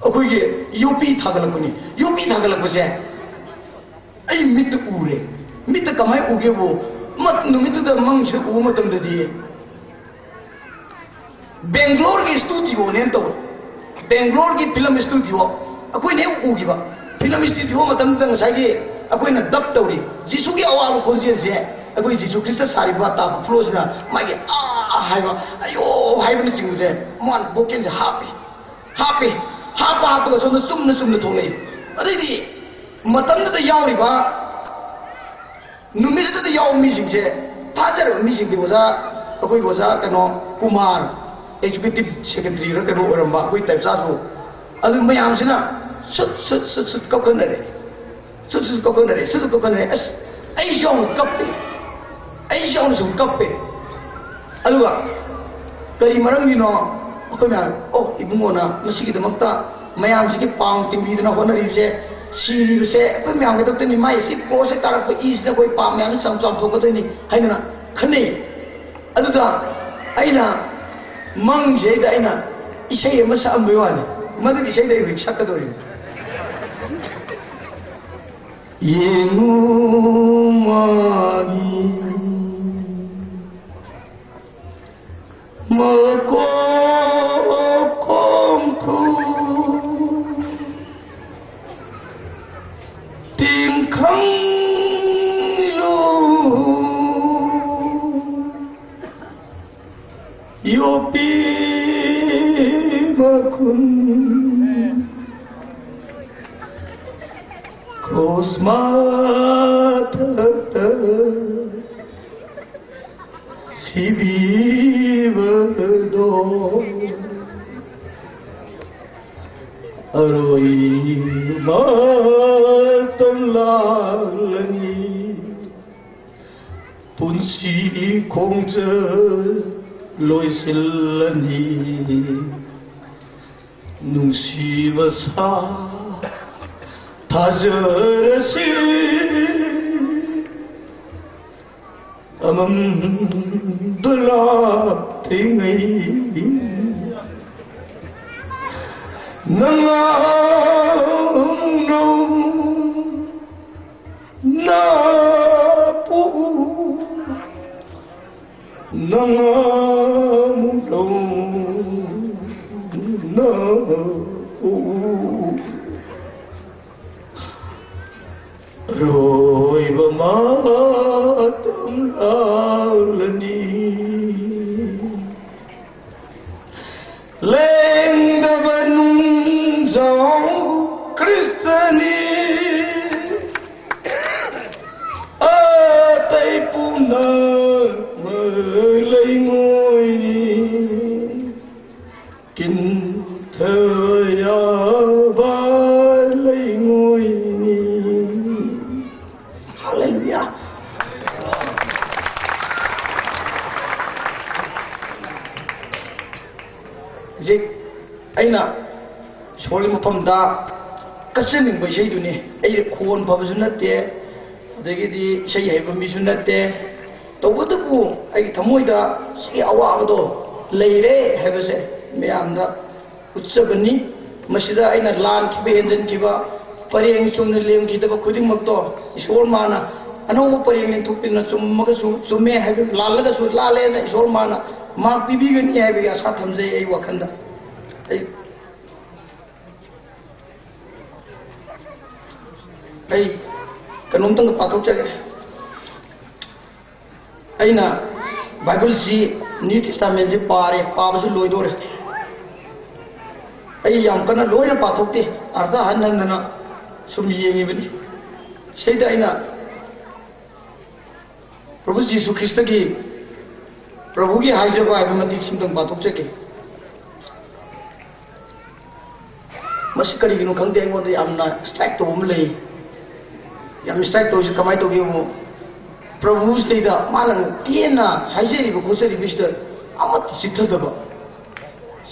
ꯑꯩꯈꯣꯏꯒꯤ ꯌꯣꯄꯤ ꯊꯥꯒꯠꯂꯛꯄꯅꯤ꯫ ꯌꯣꯄꯤ ꯊꯥꯒꯠꯂꯛꯄꯁꯦ ꯑꯩ ꯃꯤꯠꯇ ꯎꯔꯦ꯫ ꯃꯤꯠꯇ ꯀꯃꯥꯏꯅ ꯎꯒꯦꯕꯨ, ꯃ-, ꯅꯨꯃꯤꯠꯇꯨꯗ ꯃꯪꯁꯤꯗ ꯎꯕ ꯃꯇꯝꯗꯗꯤ ꯕꯦꯡꯒ꯭ꯂꯣꯔꯒꯤ ꯁ꯭ꯇꯨꯗꯤꯑꯣꯅꯦꯅ ꯇꯧꯋꯦ꯫ ꯕꯦꯡꯒ꯭ꯂꯣꯔꯒꯤ ꯐꯤꯂꯝ ꯁ꯭ꯇꯨꯗꯤꯑꯣ ꯑꯩꯈꯣꯏꯅ ꯍꯦꯛ ꯎꯈꯤꯕ꯫ ꯐꯤꯂꯝ ꯁ꯭ꯇꯨꯗꯤꯑꯣ ꯃꯇꯝꯗꯨꯗ ꯉꯁꯥꯏꯒꯤ ꯑꯩꯈꯣꯏꯅ ꯗꯕ ꯇꯧꯔꯤ꯫ ꯖꯤꯁꯨꯒꯤ ꯑꯋꯥꯕ ꯈꯣꯟꯖꯦꯜꯁꯦ, ꯑꯩꯈꯣꯏ ꯖꯤꯁꯨ ꯈ꯭ꯔꯤꯁꯇ ꯁꯥꯔꯤꯕ ꯇꯥꯕ ꯐ꯭ꯂꯣꯁꯤꯅ ꯃꯥꯒꯤ "ꯑꯥ" ꯍꯥꯏꯕ, "ꯑꯌꯣ" ꯍꯥꯏꯕꯅꯆꯤꯡꯕꯁꯦ, ꯃꯥꯅ ꯚꯣꯀꯦꯜꯁꯦ ꯍꯥꯞꯄꯤ꯫ ꯍꯥꯞꯄꯤ꯫ ꯍꯥꯞꯄ ꯍꯥꯞꯄꯒ ꯁꯣꯝꯗ ꯆꯨꯝꯅ ꯆꯨꯝꯅ ꯊꯣꯛꯂꯛꯏ꯫ ꯑꯗꯩꯗꯤ ꯃꯇꯝꯗꯨꯗ ꯌꯥꯎꯔꯤꯕ, ꯅꯨꯃꯤꯠ ꯑꯗꯨꯗ ꯌꯥꯎꯕ ꯃꯤꯁꯤꯡꯁꯦ, ꯊꯥꯖꯔꯕ ꯃꯤꯁꯤꯡꯗꯤ ꯑꯣꯖꯥ, ꯑꯩꯈꯣꯏꯒꯤ ꯑꯣꯖꯥ ꯀꯩꯅꯣ, ꯀꯨꯃꯥꯔ, ꯑꯦꯛꯖꯤꯀ꯭ꯌꯨꯇꯤꯚ ꯁꯦꯀ꯭ꯔꯦꯇꯔꯤꯔ ꯀꯩꯅꯣ ꯑꯣꯏꯔꯝꯕ ꯑꯩꯈꯣꯏ ꯇꯥꯏꯞꯆꯥꯁꯨ, ꯑꯗꯨ ꯃꯌꯥꯝꯁꯤꯅ ꯁꯨꯠ, ꯁꯨꯠ, ꯁꯨꯠ, ꯁꯨꯠ ꯀꯞꯈꯠꯅꯔꯦ꯫ ꯁꯨꯠ ꯁꯨꯠ ꯀꯛꯈꯠꯅꯔꯦ, ꯁꯨꯠ ꯁꯨꯠ ꯀꯛꯈꯠꯅꯔꯦ꯫ ꯑꯁ, ꯑꯩꯁꯨ ꯌꯥꯎꯅ ꯀꯞꯄꯦ, ꯑꯩꯁꯨ ꯌꯥꯎꯅ ꯁꯨꯝ ꯀꯞꯄꯦ꯫ ꯑꯗꯨꯒ ꯀꯔꯤ ꯃꯔꯝꯒꯤꯅꯣ? ꯑꯩꯈꯣꯏ ꯃꯌꯥꯝ, "ꯑꯣ, ꯏꯕꯨꯡꯉꯣꯅ ꯃꯁꯤꯒꯤꯗꯃꯛꯇ ꯃꯌꯥꯝꯁꯤꯒꯤ ꯄꯥꯡ ꯇꯤꯡꯕꯤꯗꯨꯅ ꯍꯣꯠꯅꯔꯤꯕꯁꯦ, ꯁꯤꯔꯤꯕꯁꯦ ꯑꯩꯈꯣꯏ ꯃꯌꯥꯝꯒꯤꯗꯃꯛꯇꯅꯤ, ꯃꯥꯏ ꯁꯤ ꯀ꯭ꯔꯣꯁꯁꯦ ꯇꯥꯔꯛꯄ ꯏꯁꯤꯅ ꯑꯩꯈꯣꯏ ꯄꯥꯞ ꯃꯌꯥꯝꯁꯦ ꯆꯥꯝ-, ꯆꯥꯝꯊꯣꯛꯀꯗꯣꯏꯅꯤ" ꯍꯥꯏꯗꯅ ꯈꯟꯅꯩ꯫ ꯑꯗꯨꯗ ꯑꯩꯅ ꯃꯪꯁꯤꯗꯩꯗ ꯑꯩꯅ ꯏꯁꯩ ꯑꯃ ꯁꯛꯑꯝꯕꯩ ꯋꯥꯅꯤ, ꯃꯗꯨꯒꯤ ꯏꯁꯩꯗꯣ ꯑꯩ ꯍꯧꯖꯤꯛ ꯁꯛꯀꯗꯧꯔꯤꯅꯤ꯫ ꯌꯦꯡꯉꯨ ꯃꯥꯒꯤ ꯃꯀꯣꯛ ꯈꯣꯡꯈꯨ ꯇꯤꯡꯈꯪ ꯏꯂꯨ ꯌꯣꯄꯤ ꯃꯈꯨꯟ ꯀ꯭ꯔꯣꯁ ꯃꯊꯛꯇ ꯁꯤꯕꯤꯕꯗꯣ ꯑꯔꯣꯏꯕ ꯃꯇꯝ ꯂꯥꯛꯂꯅꯤ꯫ ꯄꯨꯟꯁꯤ ꯈꯣꯡꯆꯠ ꯂꯣꯏꯁꯤꯜꯂꯅꯤ꯫ ꯅꯨꯡꯁꯤꯕ ꯁꯥ ꯊꯥꯖꯔꯁꯤ꯫ ꯑꯃꯝꯕ ꯂꯥꯛꯇ꯭ꯔꯤꯉꯩ ꯅꯉꯥꯜ ꯅꯧꯅ ꯄꯣꯛꯎ꯫ ꯅꯉꯥꯜ ꯅꯧꯅ ꯄꯣꯛꯎ꯫ ꯑꯔꯣꯏꯕ ꯃꯇꯝ ꯂꯥꯛꯂꯅꯤ꯫ ꯂꯦꯡꯗꯕ ꯅꯨꯡꯖꯥꯎ ꯈ꯭ꯔꯤꯁꯇꯅꯤ꯫ ꯑꯇꯩ ꯄꯨꯝꯅꯃꯛ ꯂꯩꯉꯣꯏꯅꯤ꯫ ꯀꯤꯟꯊ ꯌꯥꯕ ꯂꯩꯉꯣꯏꯅꯤ꯫ ꯏꯁꯣꯔꯒꯤ ꯃꯐꯝꯗ ꯀꯠꯆꯅꯤꯡꯕ ꯏꯁꯩꯗꯨꯅꯤ꯫ ꯑꯩ ꯈꯣꯟ ꯐꯕꯁꯨ ꯅꯠꯇꯦ, ꯑꯗꯒꯤꯗꯤ ꯏꯁꯩ ꯍꯩꯕ ꯃꯤꯁꯨ ꯅꯠꯇꯦ꯫ ꯇꯧꯕꯇꯕꯨ ꯑꯩꯒꯤ ꯊꯃꯣꯏꯗ ꯁꯤꯒꯤ ꯑꯋꯥꯕꯗꯣ ꯂꯩꯔꯦ ꯍꯥꯏꯕꯁꯦ ꯃꯌꯥꯝꯗ ꯎꯠꯆꯕꯅꯤ꯫ ꯃꯁꯤꯗ ꯑꯩꯅ ꯂꯥꯟꯈꯤꯕ, ꯍꯦꯟꯖꯟꯈꯤꯕ, ꯄꯔꯦꯡ ꯆꯨꯝꯅ ꯂꯦꯡꯈꯤꯗꯕ ꯈꯨꯗꯤꯡꯃꯛꯇꯣ ꯏꯁꯣꯔ ꯃꯥꯅ ꯑꯅꯧꯕ ꯄꯔꯦꯡ ꯂꯦꯡꯊꯣꯛꯄꯤꯗꯨꯅ ꯆꯨꯝꯃꯒꯁꯨ ꯆꯨꯝꯃꯦ ꯍꯥꯏꯕ, ꯂꯥꯜꯂꯒꯁꯨ ꯂꯥꯜꯂꯦꯅ ꯏꯁꯣꯔ ꯃꯥꯅ ꯃꯥꯛ ꯄꯤꯕꯤꯒꯅꯤ ꯍꯥꯏꯕꯒꯤ ꯑꯁꯥ ꯊꯝꯖꯩ ꯑꯩ ꯋꯥꯈꯜꯗ꯫ ꯑꯩ ꯑꯩ ꯀꯩꯅꯣꯝꯇꯪꯒ ꯄꯥꯊꯣꯛꯆꯒꯦ꯫ ꯑꯩꯅ ꯕꯥꯏꯕꯜꯁꯤ ꯅ꯭ꯌꯨ ꯇꯦꯁꯇꯥꯃꯦꯟꯁꯤ ꯄꯥꯔꯦ, ꯄꯥꯕꯁꯨ ꯂꯣꯏꯗꯣꯔꯦ꯫ ꯑꯩ ꯌꯥꯝ ꯀꯟꯅ ꯂꯣꯏꯅ ꯄꯥꯊꯣꯛꯇꯦ, ꯑꯥꯔꯊ ꯍꯟ ꯍꯟꯗꯅ ꯁꯨꯝ ꯌꯦꯡꯉꯤꯕꯅꯤ꯫ ꯁꯤꯗ ꯑꯩꯅ ꯄ꯭ꯔꯚꯨ ꯖꯤꯁꯨ ꯈ꯭ꯔꯤꯁꯇꯒꯤ, ꯄ꯭ꯔꯚꯨꯒꯤ ꯍꯥꯏꯖꯕ ꯍꯥꯏꯕ ꯃꯇꯤꯛ ꯁꯤꯝꯇꯪ ꯄꯥꯊꯣꯛꯆꯒꯦ꯫ ꯃꯁꯤ ꯀꯔꯤꯒꯤꯅꯣ ꯈꯪꯗꯦ, ꯑꯩꯉꯣꯟꯗ ꯌꯥꯝꯅ ꯁ꯭ꯇ꯭ꯔꯥꯏꯛ ꯇꯧꯕ ꯑꯃ ꯂꯩ꯫ ꯌꯥꯝ ꯁ꯭ꯇ꯭ꯔꯥꯏꯛ ꯇꯧꯔꯤꯁꯦ ꯀꯃꯥꯏꯅ ꯇꯧꯒꯦꯕꯨ, ꯄ꯭ꯔꯚꯨꯁꯤꯗꯩꯗ ꯃꯥꯅ ꯇꯦꯟꯅ ꯍꯥꯏꯖꯔꯤꯕ ꯈꯣꯠꯆꯔꯤꯕꯁꯤꯗ ꯑꯃꯠꯇ ꯆꯤꯠꯊꯗꯕ,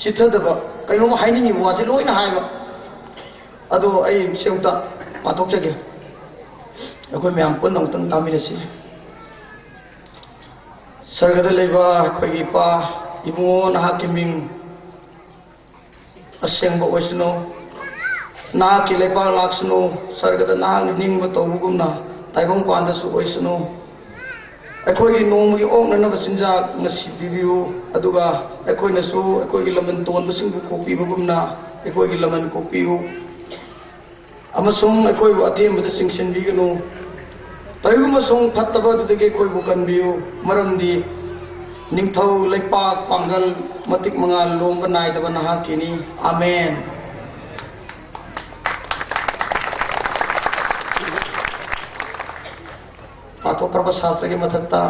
ꯆꯤꯠꯊꯗꯕ, ꯀꯩꯅꯣꯝꯃ ꯍꯥꯏꯅꯤꯡꯉꯤꯕ ꯋꯥꯁꯦ ꯂꯣꯏꯅ ꯍꯥꯏꯕ꯫ ꯑꯗꯣ ꯑꯩ ꯁꯤ ꯑꯃꯨꯛꯇ ꯄꯥꯊꯣꯛꯆꯒꯦ, ꯑꯩꯈꯣꯏ ꯃꯌꯥꯝ ꯄꯨꯟꯅ ꯑꯃꯨꯛꯇꯪ ꯇꯥꯃꯤꯟꯅꯁꯤ꯫ ꯁꯔꯒꯗ ꯂꯩꯕ ꯑꯩꯈꯣꯏꯒꯤ ꯏꯄꯥ, ꯏꯕꯨꯡꯉꯣ, ꯅꯍꯥꯛꯀꯤ ꯃꯤꯡ ꯑꯁꯦꯡꯕ ꯑꯣꯏꯁꯅꯨ꯫ ꯅꯍꯥꯛꯀꯤ ꯂꯩꯄꯥꯛ ꯂꯥꯛꯁꯅꯨ꯫ ꯁꯔꯒꯗ ꯅꯍꯥꯛꯅ ꯅꯤꯡꯕ ꯇꯧꯕꯒꯨꯝꯅ ꯇꯥꯏꯕꯪꯄꯥꯟꯗꯁꯨ ꯑꯣꯏꯁꯅꯨ꯫ ꯑꯩꯈꯣꯏꯒꯤ ꯅꯣꯡꯃꯒꯤ ꯑꯣꯛꯅꯅꯕ ꯆꯤꯟꯖꯥꯛ ꯉꯁꯤ ꯄꯤꯕꯤꯌꯨ, ꯑꯗꯨꯒ ꯑꯩꯈꯣꯏꯅꯁꯨ ꯑꯩꯈꯣꯏꯒꯤ ꯂꯃꯟ ꯇꯣꯟꯕꯁꯤꯡꯕꯨ ꯀꯣꯛꯄꯤꯕꯒꯨꯝꯅ ꯑꯩꯈꯣꯏꯒꯤ ꯂꯃꯟ ꯀꯣꯛꯄꯤꯌꯨ꯫ ꯑꯃꯁꯨꯡ ꯑꯩꯈꯣꯏꯕꯨ ꯑꯊꯦꯝꯕꯗ ꯆꯤꯡꯁꯤꯟꯕꯤꯒꯅꯨ, ꯇꯧꯏꯒꯨꯝꯕꯁꯨꯡ ꯐꯠꯇꯕ ꯑꯗꯨꯗꯒꯤ ꯑꯩꯈꯣꯏꯕꯨ ꯀꯟꯕꯤꯌꯨ, ꯃꯔꯝꯗꯤ ꯅꯤꯡꯊꯧ, ꯂꯩꯄꯥꯛ, ꯄꯥꯡꯒꯜ, ꯃꯇꯤꯛ ꯃꯉꯥꯜ ꯂꯣꯝꯕ ꯅꯥꯏꯗꯕ ꯅꯍꯥꯛꯀꯤꯅꯤ꯫ ꯑꯥꯃꯦꯟ꯫ ꯄꯥꯊꯣꯛꯈ꯭ꯔꯕ ꯁꯥꯁꯇ꯭ꯔꯒꯤ ꯃꯊꯛꯇ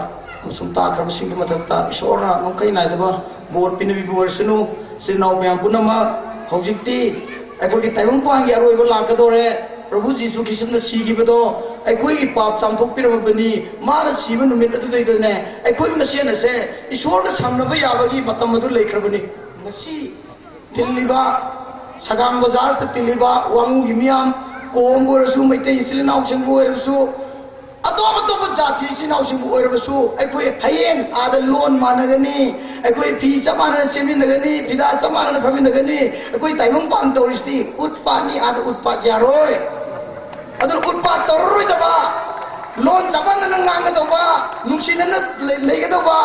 ꯑꯃꯁꯨꯡ ꯇꯥꯈ꯭ꯔꯕꯁꯤꯡꯒꯤ ꯃꯊꯛꯇ ꯏꯁꯣꯔꯅ ꯉꯝꯈꯩ ꯅꯥꯏꯗꯕ ꯕꯣꯔ ꯄꯤꯅꯕꯤꯕ ꯑꯣꯏꯔꯁꯅꯨ꯫ ꯏꯆꯤꯟ ꯏꯅꯥꯎ ꯃꯌꯥꯝ ꯄꯨꯝꯅꯃꯛ, ꯍꯧꯖꯤꯛꯇꯤ ꯑꯩꯈꯣꯏꯒꯤ ꯇꯥꯏꯕꯪꯄꯥꯟꯒꯤ ꯑꯔꯣꯏꯕ ꯂꯥꯛꯀꯗꯧꯔꯦ꯫ ꯄ꯭ꯔꯚꯨ ꯖꯤꯁꯨ ꯈ꯭ꯔꯤꯁꯇꯅ ꯁꯤꯈꯤꯕꯗꯣ ꯑꯩꯈꯣꯏꯒꯤ ꯄꯥꯞ ꯆꯥꯝꯊꯣꯛꯄꯤꯔꯝꯃꯕꯅꯤ꯫ ꯃꯥꯅ ꯁꯤꯕ ꯅꯨꯃꯤꯠ ꯑꯗꯨꯗꯩꯗꯅꯦ ꯑꯩꯈꯣꯏ ꯃꯁꯦꯟ ꯑꯁꯦ ꯏꯁꯣꯔꯒ ꯁꯝꯅꯕ ꯌꯥꯕꯒꯤ ꯃꯇꯝ ꯑꯗꯨ ꯂꯩꯈ꯭ꯔꯕꯅꯤ꯫ ꯉꯁꯤ ꯊꯤꯜꯂꯤꯕ ꯁꯒꯥꯡ ꯕꯖꯥꯔꯁꯤꯗ ꯇꯤꯜꯂꯤꯕ ꯋꯥꯉꯨꯒꯤ ꯃꯤꯌꯥꯝ, ꯀꯣꯝꯕꯨ ꯑꯣꯏꯔꯁꯨ, ꯃꯩꯇꯩ ꯏꯆꯤꯜ ꯏꯅꯥꯎꯁꯤꯡꯕꯨ ꯑꯣꯏꯔꯕꯁꯨ, ꯑꯇꯣꯞ ꯑꯇꯣꯞꯄ ꯖꯥꯇꯤ ꯏꯆꯤꯜ ꯏꯅꯥꯎꯁꯤꯡꯕꯨ ꯑꯣꯏꯔꯕꯁꯨ, ꯑꯩꯈꯣꯏ ꯍꯌꯦꯡ ꯑꯥꯗ ꯂꯣꯟ ꯃꯥꯟꯅꯒꯅꯤ, ꯑꯩꯈꯣꯏ ꯐꯤ ꯆꯞ ꯃꯥꯟꯅꯅ ꯁꯦꯝꯃꯤꯟꯅꯒꯅꯤ, ꯐꯤꯗꯥ ꯆꯞ ꯃꯥꯟꯅꯅ ꯐꯝꯃꯤꯟꯅꯒꯅꯤ꯫ ꯑꯩꯈꯣꯏ ꯇꯥꯏꯕꯪꯄꯥꯟ ꯇꯧꯔꯤꯁꯤꯗꯤ ꯎꯠꯄꯥꯠꯅꯤ, ꯑꯥꯗ ꯎꯠꯄꯥꯠ ꯌꯥꯔꯣꯏ꯫ ꯑꯗꯨꯅ ꯎꯠꯄꯥꯠ ꯇꯧꯔꯔꯣꯏꯗꯕ, ꯂꯣꯟ ꯆꯞ ꯃꯥꯟꯅꯅ ꯉꯥꯡꯒꯗꯧꯕ, ꯅꯨꯡꯁꯤꯅꯅ ꯂꯩ-, ꯂꯩꯒꯗꯧꯕ,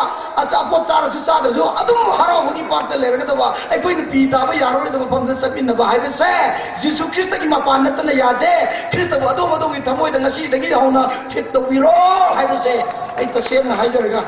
ꯑꯆꯥꯄꯣꯠ ꯆꯥꯔꯁꯨ ꯆꯥꯗ꯭ꯔꯁꯨ ꯑꯗꯨꯝ ꯍꯔꯥꯎꯕꯒꯤ ꯄꯥꯔꯇ ꯂꯩꯔꯒꯗꯧꯕ, ꯑꯩꯈꯣꯏ ꯅꯨꯄꯤ ꯇꯥꯕ ꯌꯥꯔꯔꯣꯏꯗꯕ ꯃꯐꯝꯗ ꯆꯠꯃꯤꯟꯅꯕ ꯍꯥꯏꯕꯁꯦ ꯖꯤꯁꯨ ꯈ꯭ꯔꯤꯁꯇꯒꯤ ꯃꯄꯥꯟ ꯅꯠꯇꯅ ꯌꯥꯗꯦ꯫ ꯈ꯭ꯔꯤꯁꯇꯕꯨ ꯑꯗꯣꯝ ꯑꯗꯣꯝꯒꯤ ꯊꯃꯣꯏꯗ ꯉꯁꯤꯗꯒꯤ ꯍꯧꯅ ꯐꯤꯠ ꯇꯧꯕꯤꯔꯣ ꯍꯥꯏꯕꯁꯦ ꯑꯩ ꯇꯁꯦꯡꯅ ꯍꯥꯏꯖꯔꯒ